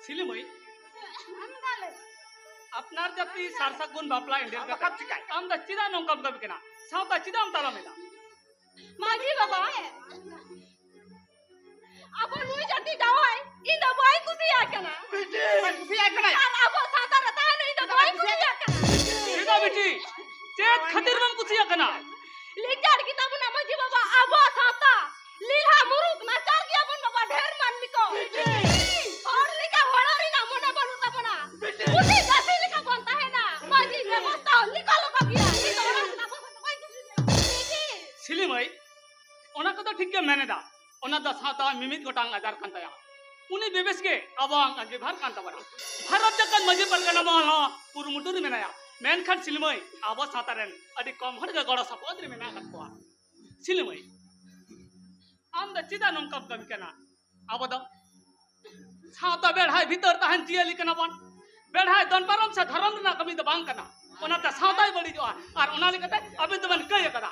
ᱥᱤᱞᱤ ᱢᱟᱹᱭ, ᱟᱯᱱᱟᱨ ᱡᱟᱹᱛᱤ ᱥᱟᱨ ᱥᱟᱹᱜᱩᱱ ᱵᱟᱯᱞᱟ ᱮᱸᱰᱮᱞ ᱠᱟᱛᱮ ᱟᱢ ᱫᱚ ᱪᱮᱫᱟᱜ ᱱᱚᱝᱠᱟᱢ ᱠᱟᱹᱢᱤ ᱠᱟᱱᱟ? ᱥᱟᱶᱛᱟ ᱪᱮᱫᱟᱜ ᱮᱢ ᱛᱟᱲᱟᱢ ᱮᱫᱟ? ᱢᱟᱹᱡᱷᱤ ᱵᱟᱵᱟ, ᱟᱵᱚ ᱱᱩᱭ ᱡᱟᱹᱛᱤ ᱡᱟᱶᱟᱭ ᱤᱧ ᱫᱚ ᱵᱟᱹᱧ ᱠᱩᱥᱤᱭᱟᱭ ᱠᱟᱱᱟ᱾ ᱵᱤᱴᱤ! ᱵᱟᱹᱧ ᱠᱩᱥᱤᱭᱟᱭ ᱠᱟᱱᱟ᱾ ᱟᱨ ᱟᱵᱚ ᱥᱟᱶᱛᱟ ᱨᱮ ᱛᱟᱦᱮᱱ ᱤᱧ ᱫᱚ ᱵᱟᱹᱧ ᱠᱩᱥᱤᱭᱟᱜ ᱠᱟᱱᱟ᱾ ᱪᱮᱫᱟᱜ ᱵᱤᱴᱤ? ᱪᱮᱫ ᱠᱷᱟᱹᱛᱤᱨ ᱵᱟᱢ ᱠᱩᱥᱤᱭᱟᱜ ᱠᱟᱱᱟ? ᱞᱤᱪᱟᱹᱲ ᱜᱮᱛᱟ ᱵᱚᱱᱟ ᱢᱟᱹᱡᱷᱤ ᱵᱟᱵᱟ, ᱟᱵᱚ ᱥᱟᱶᱛᱟ ᱞᱤᱞᱦᱟ ᱢᱩᱨᱩᱠ ᱱᱟᱪᱟᱨ ᱜᱮᱭᱟ ᱵᱚᱱ ᱵᱟᱵᱟ, ᱰᱷᱮᱨ ᱢᱟᱹᱱᱢᱤ ᱠᱚ᱾ ᱵᱤᱴᱤ! ᱦᱚᱲ ᱞᱮᱠᱟ ᱦᱚᱲ ᱨᱮᱱᱟᱜ ᱢᱚᱱᱮ ᱵᱟᱹᱱᱩᱜ ᱛᱟᱵᱚᱱᱟ᱾ ᱵᱤᱴᱤ! ᱠᱩᱥᱤ ᱠᱟᱹᱥᱤ ᱞᱮᱠᱟ ᱵᱚᱱ ᱛᱟᱦᱮᱱᱟ᱾ ᱢᱟᱹᱡᱷᱤ ᱵᱮᱵᱚᱥᱛᱷᱟ ᱦᱚᱸ ᱞᱤᱠᱟ ᱞᱚᱠᱟ ᱜᱮᱭᱟ᱾ ᱤᱧ ᱫᱚ ᱚᱱᱟ ᱠᱚᱫᱚ ᱵᱟᱹᱧ ᱠᱩᱥᱤᱭᱟᱜᱼᱟ᱾ ᱵᱤᱴᱤ! ᱥᱤᱞᱤ ᱢᱟᱹᱭ, ᱚᱱᱟ ᱠᱚᱫᱚ ᱴᱷᱤᱠ ᱜᱮᱢ ᱢᱮᱱ ᱮᱫᱟ᱾ ᱚᱱᱟ ᱫᱚ ᱥᱟᱶᱛᱟ ᱢᱤᱢᱤᱫ ᱜᱚᱴᱟᱝ ᱟᱡᱟᱨ ᱠᱟᱱ ᱛᱟᱭᱟ᱾ ᱩᱱᱤ ᱵᱮᱵᱮᱥ ᱜᱮ ᱟᱵᱚᱣᱟᱜ ᱟᱸᱜᱤᱵᱷᱟᱨ ᱠᱟᱱ ᱛᱟᱵᱚᱱᱟ᱾ ᱵᱷᱟᱨᱚᱛ ᱡᱟᱠᱟᱛ ᱢᱟᱹᱡᱷᱤ ᱯᱟᱨᱜᱟᱱᱟ ᱢᱚᱦᱚᱞ ᱦᱚᱸ ᱠᱩᱨᱩᱢᱩᱴᱩ ᱨᱮ ᱢᱮᱱᱟᱭᱟ᱾ ᱢᱮᱱᱠᱷᱟᱱ ᱥᱤᱞᱤ ᱢᱟᱹᱭ, ᱟᱵᱚ ᱥᱟᱶᱛᱟ ᱨᱮᱱ ᱟᱹᱰᱤ ᱠᱚᱢ ᱦᱚᱲ ᱜᱮ ᱜᱚᱲᱚ ᱥᱚᱯᱚᱦᱚᱫ ᱨᱮ ᱢᱮᱱᱟᱜ ᱟᱠᱟᱫ ᱠᱚᱣᱟ᱾ ᱥᱤᱞᱤ ᱢᱟᱹᱭ, ᱟᱢ ᱫᱚ ᱪᱮᱫᱟᱜ ᱱᱚᱝᱠᱟᱢ ᱠᱟᱹᱢᱤ ᱠᱟᱱᱟ? ᱟᱵᱚ ᱫᱚ ᱥᱟᱶᱛᱟ ᱵᱮᱲᱦᱟᱭ ᱵᱷᱤᱛᱟᱹᱨ ᱛᱟᱦᱮᱱ ᱡᱤᱭᱟᱹᱞᱤ ᱠᱟᱱᱟ ᱵᱚᱱ᱾ ᱵᱮᱲᱦᱟᱭ ᱫᱚᱱ ᱯᱟᱨᱚᱢ ᱥᱮ ᱫᱷᱚᱨᱚᱢ ᱨᱮᱱᱟᱜ ᱠᱟᱹᱢᱤ ᱫᱚ ᱵᱟᱝ ᱠᱟᱱᱟ᱾ ᱚᱱᱟᱛᱮ ᱥᱟᱶᱛᱟᱭ ᱵᱟᱹᱲᱤᱡᱚᱜᱼᱟ᱾ ᱟᱨ ᱚᱱᱟ ᱞᱮᱠᱟᱛᱮ ᱟᱵᱤᱱ ᱫᱚᱵᱮᱱ ᱠᱟᱹᱭ ᱟᱠᱟᱫᱟ᱾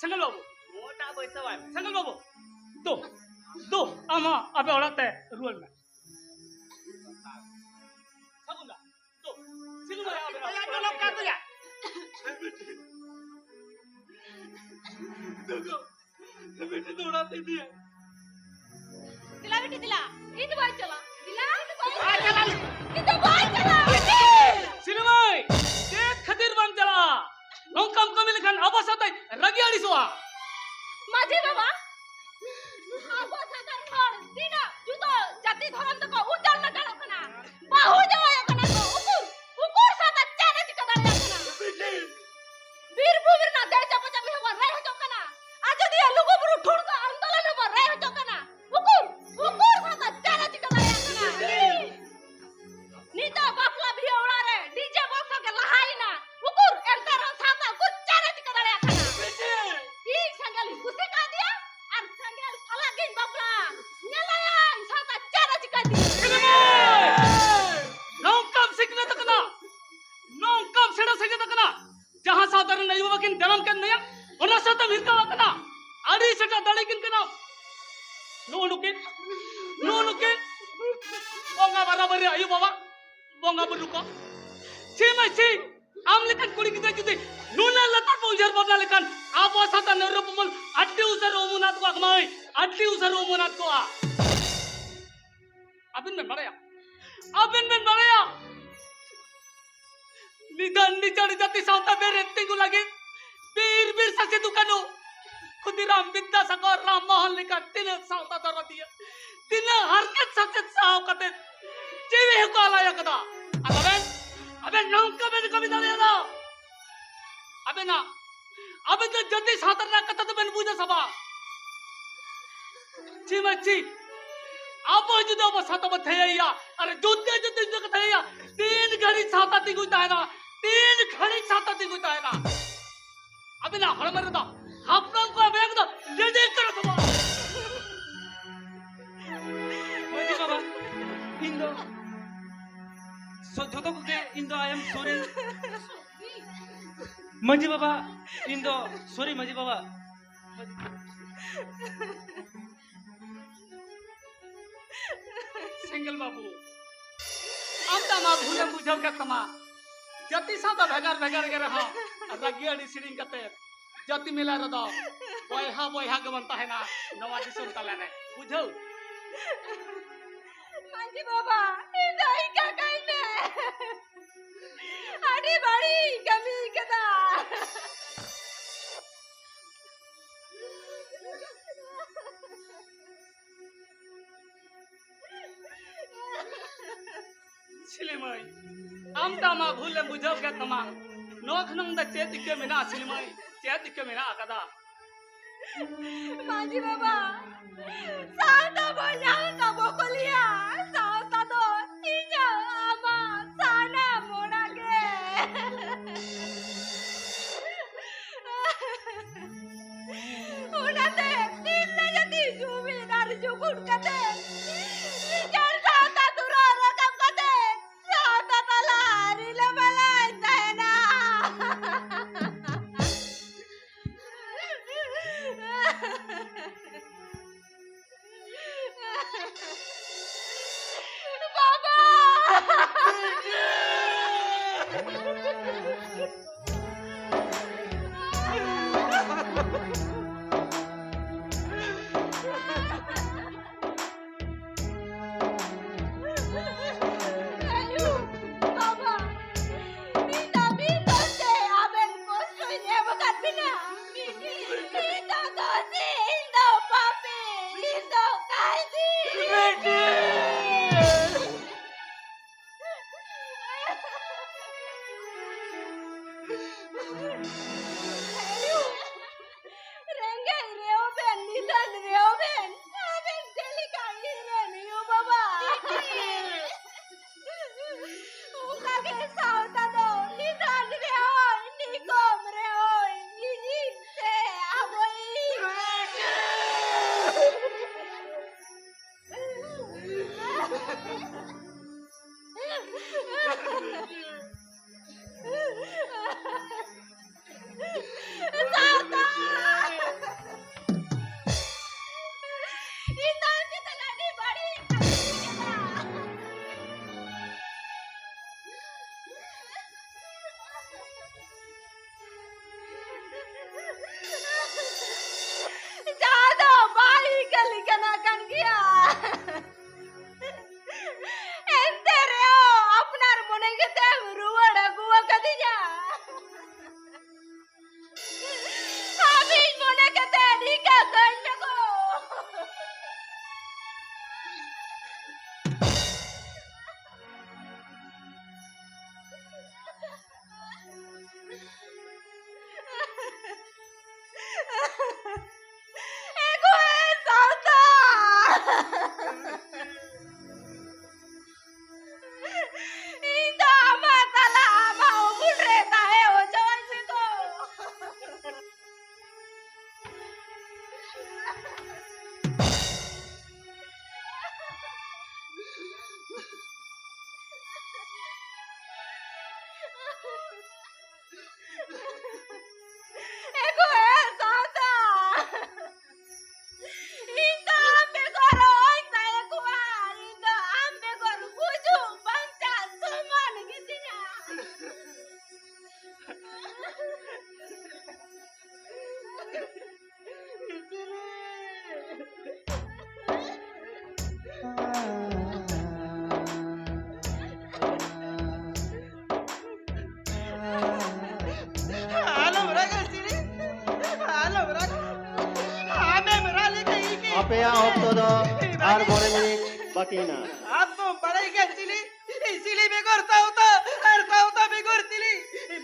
ᱥᱮᱸᱜᱮᱞ ᱵᱟᱹᱵᱩ, ᱱᱚᱣᱟᱴᱟᱜ ᱵᱟᱹᱭᱥᱟᱹᱣᱟᱭ ᱢᱮ᱾ ᱥᱮᱸᱜᱮᱞ ᱵᱟᱹᱵᱩ, ᱫᱩ, ᱫᱩ, ᱟᱢ ᱦᱚᱸ ᱟᱯᱮ ᱚᱲᱟᱜ ᱛᱮ ᱨᱩᱣᱟᱹᱲ ᱢᱮ᱾ ᱥᱟᱹᱜᱩᱱ ᱫᱟ, ᱫᱩ, ᱥᱤᱞᱤ ᱢᱟᱹᱭ ᱟᱯᱮ ᱚᱲᱟᱜ᱾ ᱫᱩ, ᱫᱩ, ᱵᱤᱴᱤ ᱫᱚ ᱚᱲᱟᱜ ᱛᱮ ᱤᱫᱤᱭᱟ᱾ ᱫᱮᱞᱟ ᱵᱤᱴᱤ ᱫᱮᱞᱟ, ᱤᱧ ᱫᱚ ᱵᱟᱹᱧ ᱪᱟᱞᱟᱜᱼᱟ᱾ ᱫᱮᱞᱟ, ᱤᱧ ᱫᱚ ᱵᱟᱹᱧ ᱪᱟᱞᱟᱜᱼᱟ᱾ ᱤᱧ ᱫᱚ ᱵᱟᱹᱧ ᱪᱟᱞᱟᱜᱼᱟ᱾ ᱥᱤᱞᱤ ᱢᱟᱹᱭ, ᱪᱮᱫ ᱠᱷᱟᱹᱛᱤᱨ ᱵᱟᱢ ᱪᱟᱞᱟᱜᱼᱟ? ᱱᱚᱝᱠᱟᱢ ᱠᱟᱹᱢᱤ ᱞᱮᱠᱷᱟᱱ ᱟᱵᱚ ᱥᱟᱶᱛᱟᱭ ᱨᱟᱹᱜᱤ ᱟᱹᱲᱤᱥᱚᱜᱼᱟ᱾ ᱢᱟᱹᱡᱷᱤ ᱵᱟᱵᱟ, ᱟᱵᱚ ᱥᱟᱱᱛᱟᱲ ᱦᱚᱲ ᱛᱤᱱᱟᱹᱜ ᱡᱩᱫᱟᱹ ᱡᱟᱹᱛᱤ ᱫᱷᱚᱨᱚᱢ ᱛᱮᱠᱚ ᱩᱡᱟᱹᱲ ᱱᱟᱪᱟᱲᱚᱜ ᱠᱟᱱᱟ, ᱵᱟᱹᱦᱩ ᱡᱟᱶᱟᱭᱚᱜ ᱠᱟᱱᱟ ᱠᱚ, ᱩᱠᱩᱨ, ᱩᱠᱩᱨ ᱥᱟᱶᱛᱟ ᱪᱮᱫ ᱮ ᱪᱤᱠᱟᱹ ᱫᱟᱲᱮᱭᱟᱜ ᱠᱟᱱᱟ? ᱵᱤᱨ ᱵᱷᱩᱢᱤ ᱨᱮᱱᱟᱜ ᱫᱮᱡ ᱪᱟᱯᱚ ᱪᱟᱹᱯᱤ ᱦᱚᱸᱵᱚᱱ ᱨᱮᱡ ᱦᱚᱪᱚᱜ ᱠᱟᱱᱟ᱾ ᱟᱡᱚᱫᱤᱭᱟᱹ ᱞᱩᱜᱩ ᱵᱩᱨᱩ ᱴᱷᱩᱲᱜᱟᱹ ᱟᱱᱫᱳᱞᱚᱱ ᱦᱚᱸᱵᱚᱱ ᱨᱮᱡ ᱦᱚᱪᱚᱜ ᱠᱟᱱᱟ᱾ ᱩᱠᱩᱨ, ᱩᱠᱩᱨ ᱥᱟᱶᱛᱟ ᱪᱮᱫ ᱮ ᱪᱤᱠᱟᱹ ᱫᱟᱲᱮᱭᱟᱜ ᱠᱟᱱᱟ? ᱱᱤᱛᱚᱜ ᱵᱟᱯᱞᱟ ᱵᱤᱦᱟᱹ ᱚᱲᱟᱜ ᱨᱮ ᱰᱤᱡᱮ ᱵᱚᱠᱥ ᱜᱮ ᱞᱟᱦᱟᱭᱮᱱᱟ᱾ ᱩᱠᱩᱨ, ᱮᱱᱛᱮ ᱨᱮᱦᱚᱸ ᱥᱟᱶᱛᱟ ᱩᱠᱩᱨ ᱪᱮᱫ ᱮ ᱪᱤᱠᱟᱹ ᱫᱟᱲᱮᱭᱟᱜ ᱠᱟᱱᱟ? ᱤᱧ ᱥᱮᱸᱜᱮᱞ ᱤᱧ ᱠᱩᱥᱤ ᱠᱟᱱ ᱫᱟᱲᱮ ᱠᱤᱱ ᱠᱟᱱᱟ᱾ ᱱᱩᱜᱼᱩ ᱱᱩᱠᱤᱱ, ᱱᱩᱜᱼᱩ ᱱᱩᱠᱤᱱ ᱵᱚᱸᱜᱟ ᱵᱟᱨᱟᱵᱟᱹᱨᱤ ᱟᱭᱳ ᱵᱟᱵᱟ, ᱵᱚᱸᱜᱟ ᱵᱩᱨᱩ ᱠᱚ᱾ ᱪᱷᱤ ᱢᱟᱹᱭ ᱪᱷᱤ, ᱟᱢ ᱞᱮᱠᱟᱱ ᱠᱩᱲᱤ ᱜᱤᱫᱽᱨᱟᱹ ᱡᱩᱫᱤ ᱱᱩᱱᱟᱹᱜ ᱞᱟᱛᱟᱨ ᱵᱚ ᱩᱭᱦᱟᱹᱨ ᱵᱷᱟᱵᱽᱱᱟ ᱞᱮᱠᱷᱟᱱ ᱟᱵᱚ ᱥᱟᱶᱛᱟ ᱱᱤᱨᱚᱯᱚᱢᱚᱞ ᱟᱹᱰᱤ ᱩᱥᱟᱹᱨᱟ ᱩᱢᱩᱱᱟᱫ ᱠᱚᱜᱼᱟ ᱢᱟᱹᱭ, ᱟᱹᱰᱤ ᱩᱥᱟᱹᱨᱟ ᱩᱢᱩᱱᱟᱫ ᱠᱚᱜᱼᱟ᱾ ᱟᱵᱮᱱ ᱵᱮᱱ ᱵᱟᱲᱟᱭᱟ? ᱟᱵᱮᱱ ᱵᱮᱱ ᱵᱟᱲᱟᱭᱟ? ᱱᱤᱫᱷᱟᱱ ᱱᱤᱡᱟᱲ ᱡᱟᱹᱛᱤ ᱥᱟᱶᱛᱟ ᱵᱮᱨᱮᱫ ᱛᱤᱸᱜᱩ ᱞᱟᱹᱜᱤᱫ ᱵᱤᱨ ᱵᱤᱨᱥᱟ ᱥᱤᱫᱩ ᱠᱟᱹᱱᱩ, ᱠᱷᱩᱫᱤᱨᱟᱢ ᱵᱤᱫᱽᱫᱟᱥᱟᱜᱚᱨ, ᱨᱟᱢ ᱢᱳᱦᱚᱱ ᱞᱮᱠᱟ ᱛᱤᱱᱟᱹᱜ ᱥᱟᱶᱛᱟ ᱫᱚᱨᱚᱫᱤᱭᱟᱹ, ᱛᱤᱱᱟᱹᱜ ᱦᱟᱨᱠᱮᱛ ᱥᱟᱥᱮᱛ ᱥᱟᱦᱟᱣ ᱠᱟᱛᱮ ᱡᱤᱣᱤ ᱦᱚᱸᱠᱚ ᱟᱞᱟᱭ ᱟᱠᱟᱫᱟ᱾ ᱟᱨ ᱟᱵᱮᱱ, ᱟᱵᱮᱱ ᱱᱚᱝᱠᱟ ᱵᱮᱱ ᱠᱟᱹᱢᱤ ᱫᱟᱲᱮᱭᱟᱫᱟ? ᱟᱵᱮᱱᱟᱜ, ᱟᱵᱮᱱ ᱫᱚ ᱡᱟᱹᱛᱤ ᱥᱟᱶᱛᱟ ᱨᱮᱱᱟᱜ ᱠᱟᱛᱷᱟ ᱫᱚᱵᱮᱱ ᱵᱩᱡᱟ ᱥᱮ ᱵᱟᱝ? ᱪᱷᱤ ᱢᱟᱹᱭ ᱪᱷᱤ, ᱟᱵᱚ ᱡᱩᱫᱤ ᱟᱵᱚ ᱥᱟᱶᱛᱟ ᱵᱚ ᱛᱷᱟᱭᱟᱭᱟ, ᱟᱨ ᱡᱩᱫᱤ ᱡᱩᱫᱤ ᱡᱩᱫᱤ ᱠᱚ ᱛᱷᱟᱭᱟᱭᱟ, ᱛᱤᱱ ᱜᱷᱟᱹᱲᱤᱡ ᱥᱟᱶᱛᱟ ᱛᱤᱸᱜᱩ ᱛᱟᱦᱮᱱᱟ, ᱛᱤᱱ ᱜᱷᱟᱹᱲᱤᱡ ᱥᱟᱶᱛᱟ ᱛᱤᱸᱜᱩ ᱛᱟᱦᱮᱱᱟ᱾ ᱟᱵᱮᱱᱟᱜ ᱦᱚᱲᱢᱚ ᱨᱮᱫᱚ ᱦᱟᱯᱲᱟᱢ ᱠᱚᱣᱟᱜ ᱢᱟᱭᱟᱢ ᱫᱚ ᱞᱤᱸᱡᱤ ᱠᱟᱱᱟ ᱥᱮ ᱵᱟᱝ? ᱢᱟᱹᱡᱷᱤ ᱵᱟᱵᱟ, ᱤᱧ ᱫᱚ ᱥᱚ-, ᱡᱷᱚᱛᱚ ᱠᱚᱜᱮ ᱤᱧ ᱫᱚ I am sorry᱾ ᱢᱟᱹᱡᱷᱤ ᱵᱟᱵᱟ, ᱤᱧ ᱫᱚ sorry ᱢᱟᱹᱡᱷᱤ ᱵᱟᱵᱟ᱾ ᱥᱮᱸᱜᱮᱞ ᱵᱟᱹᱵᱩ, ᱟᱢ ᱫᱚ ᱟᱢᱟᱜ ᱵᱷᱩᱞᱮᱢ ᱵᱩᱡᱷᱟᱹᱣ ᱠᱮᱫ ᱛᱟᱢᱟ᱾ ᱡᱟᱹᱛᱤ ᱥᱟᱶ ᱫᱚ ᱵᱷᱮᱜᱟᱨ ᱵᱷᱮᱜᱟᱨ ᱜᱮ ᱨᱮᱦᱚᱸ, ᱨᱟᱹᱜᱤ ᱟᱹᱲᱤᱥ ᱦᱤᱲᱤᱧ ᱠᱟᱛᱮ ᱡᱟᱹᱛᱤ ᱢᱮᱞᱟ ᱨᱮᱫᱚ ᱵᱚᱭᱦᱟ ᱵᱚᱭᱦᱟ ᱜᱮᱵᱚᱱ ᱛᱟᱦᱮᱱᱟ ᱱᱚᱣᱟ ᱫᱤᱥᱚᱢ ᱛᱟᱞᱟᱨᱮ, ᱵᱩᱡᱷᱟᱹᱣ? ᱢᱟᱹᱡᱷᱤ ᱵᱟᱵᱟ, ᱤᱧ ᱫᱚ ᱤᱠᱟᱹ ᱠᱟᱹᱧ ᱢᱮ᱾ ᱟᱹᱰᱤ ᱵᱟᱹᱲᱤᱡ ᱠᱟᱹᱢᱤ ᱠᱟᱫᱟ᱾ ᱥᱤᱞᱤ ᱢᱟᱹᱭ, ᱟᱢ ᱫᱚ ᱟᱢᱟᱜ ᱵᱷᱩᱞ ᱮᱢ ᱵᱩᱡᱷᱟᱹᱣ ᱠᱮᱫ ᱛᱟᱢᱟ᱾ ᱱᱚᱣᱟ ᱠᱷᱚᱱᱟᱜ ᱫᱚ ᱪᱮᱫ ᱤᱠᱟᱹ ᱢᱮᱱᱟᱜᱼᱟ ᱥᱤᱞᱤ ᱢᱟᱹᱭ? ᱪᱮᱫ ᱤᱠᱟᱹ ᱢᱮᱱᱟᱜ ᱟᱠᱟᱫᱟ? ᱢᱟᱹᱡᱷᱤ ᱵᱟᱵᱟ, ᱥᱟᱶᱛᱟ ᱵᱚᱭᱦᱟ ᱛᱟᱵᱚ ᱠᱚ ᱞᱟᱹᱭᱟ, ᱥᱟᱶᱛᱟ ᱫᱚ ᱤᱧᱟᱹᱜ ᱟᱢᱟᱜ ᱥᱟᱱᱟᱢ ᱚᱲᱟᱜ ᱜᱮ᱾ ᱚᱱᱟᱛᱮ ᱛᱤᱨᱞᱟᱹ ᱡᱟᱹᱛᱤ ᱡᱩᱢᱤᱫ ᱟᱨ ᱡᱩᱜᱩᱫ ᱠᱟᱛᱮ ᱱᱤᱡᱮᱨ ᱥᱟᱶᱛᱟ ᱫᱩᱨᱟᱹ ᱨᱟᱠᱟᱵ ᱠᱟᱛᱮ ᱥᱟᱶᱛᱟ ᱛᱟᱞᱟ ᱨᱤᱞᱟᱹᱢᱟᱞᱟᱭ ᱛᱟᱦᱮᱱᱟ᱾ ᱟᱭᱳ, ᱵᱟᱵᱟ, ᱤᱧ ᱫᱚ ᱢᱤᱫ ᱫᱚ ᱪᱮᱫ ᱟᱵᱮᱱ ᱠᱚᱥᱴᱚᱧ ᱮᱢ ᱟᱠᱟᱫ ᱵᱮᱱᱟ? ᱤᱧ ᱫᱚ ᱫᱳᱥᱤ, ᱤᱧ ᱫᱚ ᱯᱟᱯᱤ, ᱤᱧ ᱫᱚ ᱠᱟᱭᱫᱤ᱾ ᱵᱤᱴᱤ! ᱨᱮᱸᱜᱮᱡ ᱨᱮᱦᱚᱸ ᱵᱮᱱ, ᱱᱤᱫᱷᱟᱹᱱ ᱨᱮᱦᱚᱸ ᱵᱮᱱ, ᱟᱵᱮᱱ ᱪᱮᱫ ᱞᱮᱠᱟ ᱤᱧ ᱨᱮᱱ ᱭᱩ ᱵᱟᱵᱟ᱾ ᱚᱱᱠᱟ ᱜᱮ ᱥᱟᱶᱛᱟ ᱫᱚ ᱱᱤᱫᱷᱟᱹᱱ ᱨᱮᱦᱚᱸᱭ, ᱱᱤᱠᱚᱢ ᱨᱮᱦᱚᱸᱭ, ᱤᱧᱤᱡ ᱥᱮ ᱟᱵᱚᱭᱤᱡ᱾ ᱥᱟᱶᱛᱟ! ᱤᱧ ᱫᱚ ᱟᱢ ᱪᱮᱛᱟᱱ ᱟᱹᱰᱤ ᱵᱟᱹᱲᱤᱡ ᱤᱧ ᱠᱟᱹᱢᱤ ᱠᱮᱫᱟ᱾ ᱡᱟᱦᱟᱸ ᱫᱚ ᱵᱟᱭ ᱦᱤᱠᱟᱹ ᱞᱮᱠᱟᱱᱟᱜ ᱠᱟᱱ ᱜᱮᱭᱟ᱾ ᱮᱱᱛᱮ ᱨᱮᱦᱚᱸ ᱟᱯᱱᱟᱨ ᱢᱚᱱᱮ ᱠᱟᱛᱮᱢ ᱨᱩᱣᱟᱹᱲ ᱟᱹᱜᱩ ᱟᱠᱟᱫᱤᱧᱟ᱾ ᱟᱢᱤᱧ ᱢᱚᱱᱮ ᱠᱟᱛᱮ ᱦᱤᱠᱟᱹ ᱠᱟᱹᱧ ᱢᱮ ᱜᱳ᱾ ᱮ ᱜᱳ, ᱮ ᱥᱟᱶᱛᱟ! ᱤᱧ ᱫᱚ ᱟᱢᱟᱜ ᱛᱟᱞᱟ, ᱟᱢᱟᱜ ᱩᱢᱩᱞ ᱨᱮ ᱛᱟᱦᱮᱸ ᱦᱚᱪᱚᱣᱟᱹᱧ ᱢᱮ ᱜᱳ᱾ ᱮ ᱜᱳ, ᱮ ᱥᱟᱶᱛᱟ! ᱤᱧ ᱫᱚ ᱟᱢ ᱵᱮᱜᱚᱨ ᱚᱦᱚᱧ ᱛᱟᱦᱮᱸ ᱠᱚᱜᱼᱟ᱾ ᱤᱧ ᱫᱚ ᱟᱢ ᱵᱮᱜᱚᱨ ᱜᱩᱡᱩᱜ ᱵᱟᱧᱪᱟᱜ ᱥᱚᱢᱟᱱ ᱜᱮᱛᱤᱧᱟ᱾ ᱯᱮᱭᱟ ᱚᱠᱛᱚ ᱫᱚ ᱟᱨ ᱢᱚᱬᱮ ᱢᱤᱱᱤᱴ ᱵᱟᱹᱠᱤ ᱦᱮᱱᱟᱜᱼᱟ᱾ ᱟᱢ ᱫᱚᱢ ᱵᱟᱲᱟᱭ ᱜᱮᱭᱟ ᱪᱤᱞᱤ? ᱪᱤᱞᱤ ᱵᱮᱜᱚᱨ ᱥᱟᱶᱛᱟ ᱟᱨ ᱥᱟᱶᱛᱟ ᱵᱮᱜᱚᱨ ᱪᱤᱞᱤ?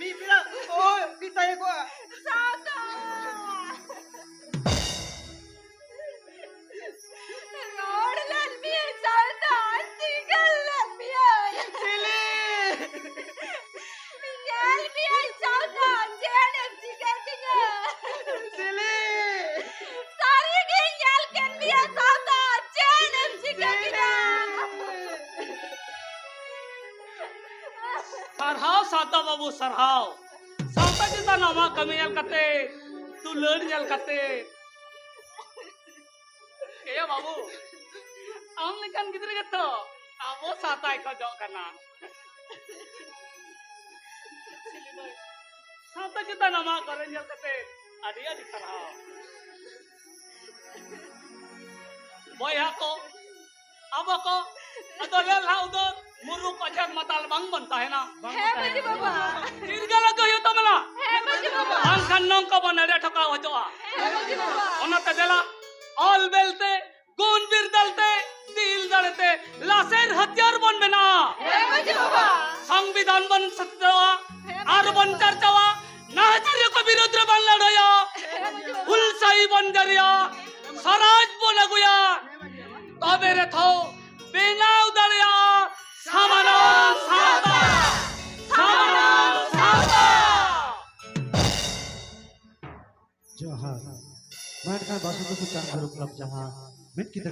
ᱢᱤᱫ ᱵᱮᱲᱟ ᱦᱚᱭ ᱢᱮᱛᱟᱭ ᱠᱚᱣᱟ᱾ ᱥᱟᱶᱛᱟ! ᱨᱚᱲ ᱞᱮᱱ ᱢᱮᱭᱟᱭ ᱥᱟᱶᱛᱟ, ᱪᱤᱠᱟᱹ ᱞᱮᱱ ᱢᱮᱭᱟᱭ? ᱪᱤᱞᱤ? ᱧᱮᱞ ᱢᱮᱭᱟᱭ ᱥᱟᱶᱛᱟ, ᱪᱮᱫ ᱮᱢ ᱪᱤᱠᱟᱹ ᱠᱤᱧᱟ? ᱪᱤᱞᱤ? ᱥᱟᱹᱨᱤ ᱜᱮ ᱧᱮᱞ ᱠᱮᱫ ᱢᱮᱭᱟ ᱥᱟᱶᱛᱟ, ᱪᱮᱫ ᱮᱢ ᱪᱤᱠᱟᱹ ᱠᱤᱧᱟ? ᱥᱟᱨᱦᱟᱣ ᱥᱟᱶᱛᱟ ᱵᱟᱹᱵᱩ, ᱥᱟᱨᱦᱟᱣ᱾ ᱥᱟᱶᱛᱟ ᱪᱮᱛᱟᱱ ᱟᱢᱟᱜ ᱠᱟᱹᱢᱤ ᱧᱮᱞ ᱠᱟᱛᱮ, ᱫᱩᱞᱟᱹᱲ ᱧᱮᱞ ᱠᱟᱛᱮ, ᱮᱭᱟ ᱵᱟᱹᱵᱩ, ᱟᱢ ᱞᱮᱠᱟᱱ ᱜᱤᱫᱽᱨᱟᱹ ᱜᱮᱛᱚ ᱟᱵᱚ ᱥᱟᱶᱛᱟᱭ ᱠᱷᱚᱡᱚᱜ ᱠᱟᱱᱟ᱾ ᱥᱟᱶᱛᱟ ᱪᱮᱛᱟᱱ ᱟᱢᱟᱜ ᱜᱚᱨᱚᱡᱽ ᱧᱮᱞ ᱠᱟᱛᱮ ᱟᱹᱰᱤ ᱟᱹᱰᱤ ᱥᱟᱨᱦᱟᱣ᱾ ᱵᱚᱭᱦᱟ ᱠᱚ, ᱟᱵᱚ ᱠᱚ ᱟᱫᱚ ᱞᱮᱞᱦᱟ ᱩᱫᱟᱹᱨ ᱢᱩᱨᱩᱠ ᱚᱡᱷᱟᱛ ᱢᱟᱛᱟᱞ ᱵᱟᱝ ᱵᱚᱱ ᱛᱟᱦᱮᱱᱟ᱾ ᱦᱮᱸ ᱢᱟᱹᱡᱷᱤ ᱵᱟᱵᱟ᱾ ᱪᱤᱨᱜᱟᱹᱞ ᱟᱹᱜᱩ ᱦᱩᱭᱩᱜ ᱛᱟᱵᱚᱱᱟ᱾ ᱦᱮᱸ ᱢᱟᱹᱡᱷᱤ ᱵᱟᱵᱟ᱾ ᱵᱟᱝᱠᱷᱟᱱ ᱱᱚᱝᱠᱟ ᱵᱚᱱ ᱮᱲᱮ ᱴᱷᱚᱠᱟᱣ ᱦᱚᱪᱚᱜᱼᱟ᱾ ᱦᱮᱸ ᱢᱟᱹᱡᱷᱤ ᱵᱟᱵᱟ᱾ ᱚᱱᱟᱛᱮ ᱫᱮᱞᱟ, ᱚᱞ ᱵᱮᱞ ᱛᱮ, ᱜᱩᱱ ᱵᱤᱨᱫᱟᱹᱞ ᱛᱮ, ᱫᱤᱞ ᱫᱟᱲᱮ ᱛᱮ ᱞᱟᱥᱮᱨ ᱦᱟᱹᱛᱭᱟᱹᱨ ᱵᱚᱱ ᱵᱮᱱᱟᱣᱟ᱾ ᱦᱮᱸ ᱢᱟᱹᱡᱷᱤ ᱵᱟᱵᱟ᱾ ᱥᱚᱝᱵᱤᱫᱷᱟᱱ ᱵᱚᱱ ᱥᱮᱴᱮᱨᱚᱜᱼᱟ᱾ ᱦᱮᱸ ᱢᱟᱹᱡᱷᱤ ᱟᱨ ᱵᱚᱱ ᱵᱟᱵᱟ᱾ ᱪᱟᱨᱪᱟᱣᱟ᱾ ᱱᱟᱦᱟᱪᱟᱨᱤᱭᱟᱹ ᱠᱚ ᱵᱤᱨᱩᱫᱽ ᱨᱮ ᱵᱚᱱ ᱞᱟᱹᱲᱦᱟᱹᱭᱟ᱾ ᱦᱮᱸ ᱢᱟᱹᱡᱷᱤ ᱵᱟᱵᱟ᱾ ᱦᱩᱞᱥᱟᱹᱭ ᱵᱚᱱ ᱡᱟᱹᱨᱤᱭᱟ᱾ ᱥᱚᱨᱟᱡᱽ ᱵᱚᱱ ᱟᱹᱜᱩᱭᱟ᱾ ᱛᱚᱵᱮ ᱨᱮᱛᱷᱚ ᱵᱮᱱᱟᱣ ᱫᱟᱲᱮᱭᱟᱜᱼᱟ ᱥᱟᱢᱟᱱᱟᱣ ᱥᱟᱶᱛᱟ᱾ ᱥᱟᱢᱟᱱᱟᱣ ᱥᱟᱶᱛᱟ᱾ ᱡᱚᱦᱟᱨ᱾ ᱢᱟ ᱮᱱᱠᱷᱟᱱ ᱵᱟᱥᱚᱱᱛᱚᱯᱩᱨ ᱪᱟᱸᱫᱽ ᱵᱷᱳᱭᱨᱳᱵ ᱠᱞᱟᱵᱽ ᱡᱟᱦᱟᱸ ᱢᱤᱫ ᱠᱤᱛᱟᱹ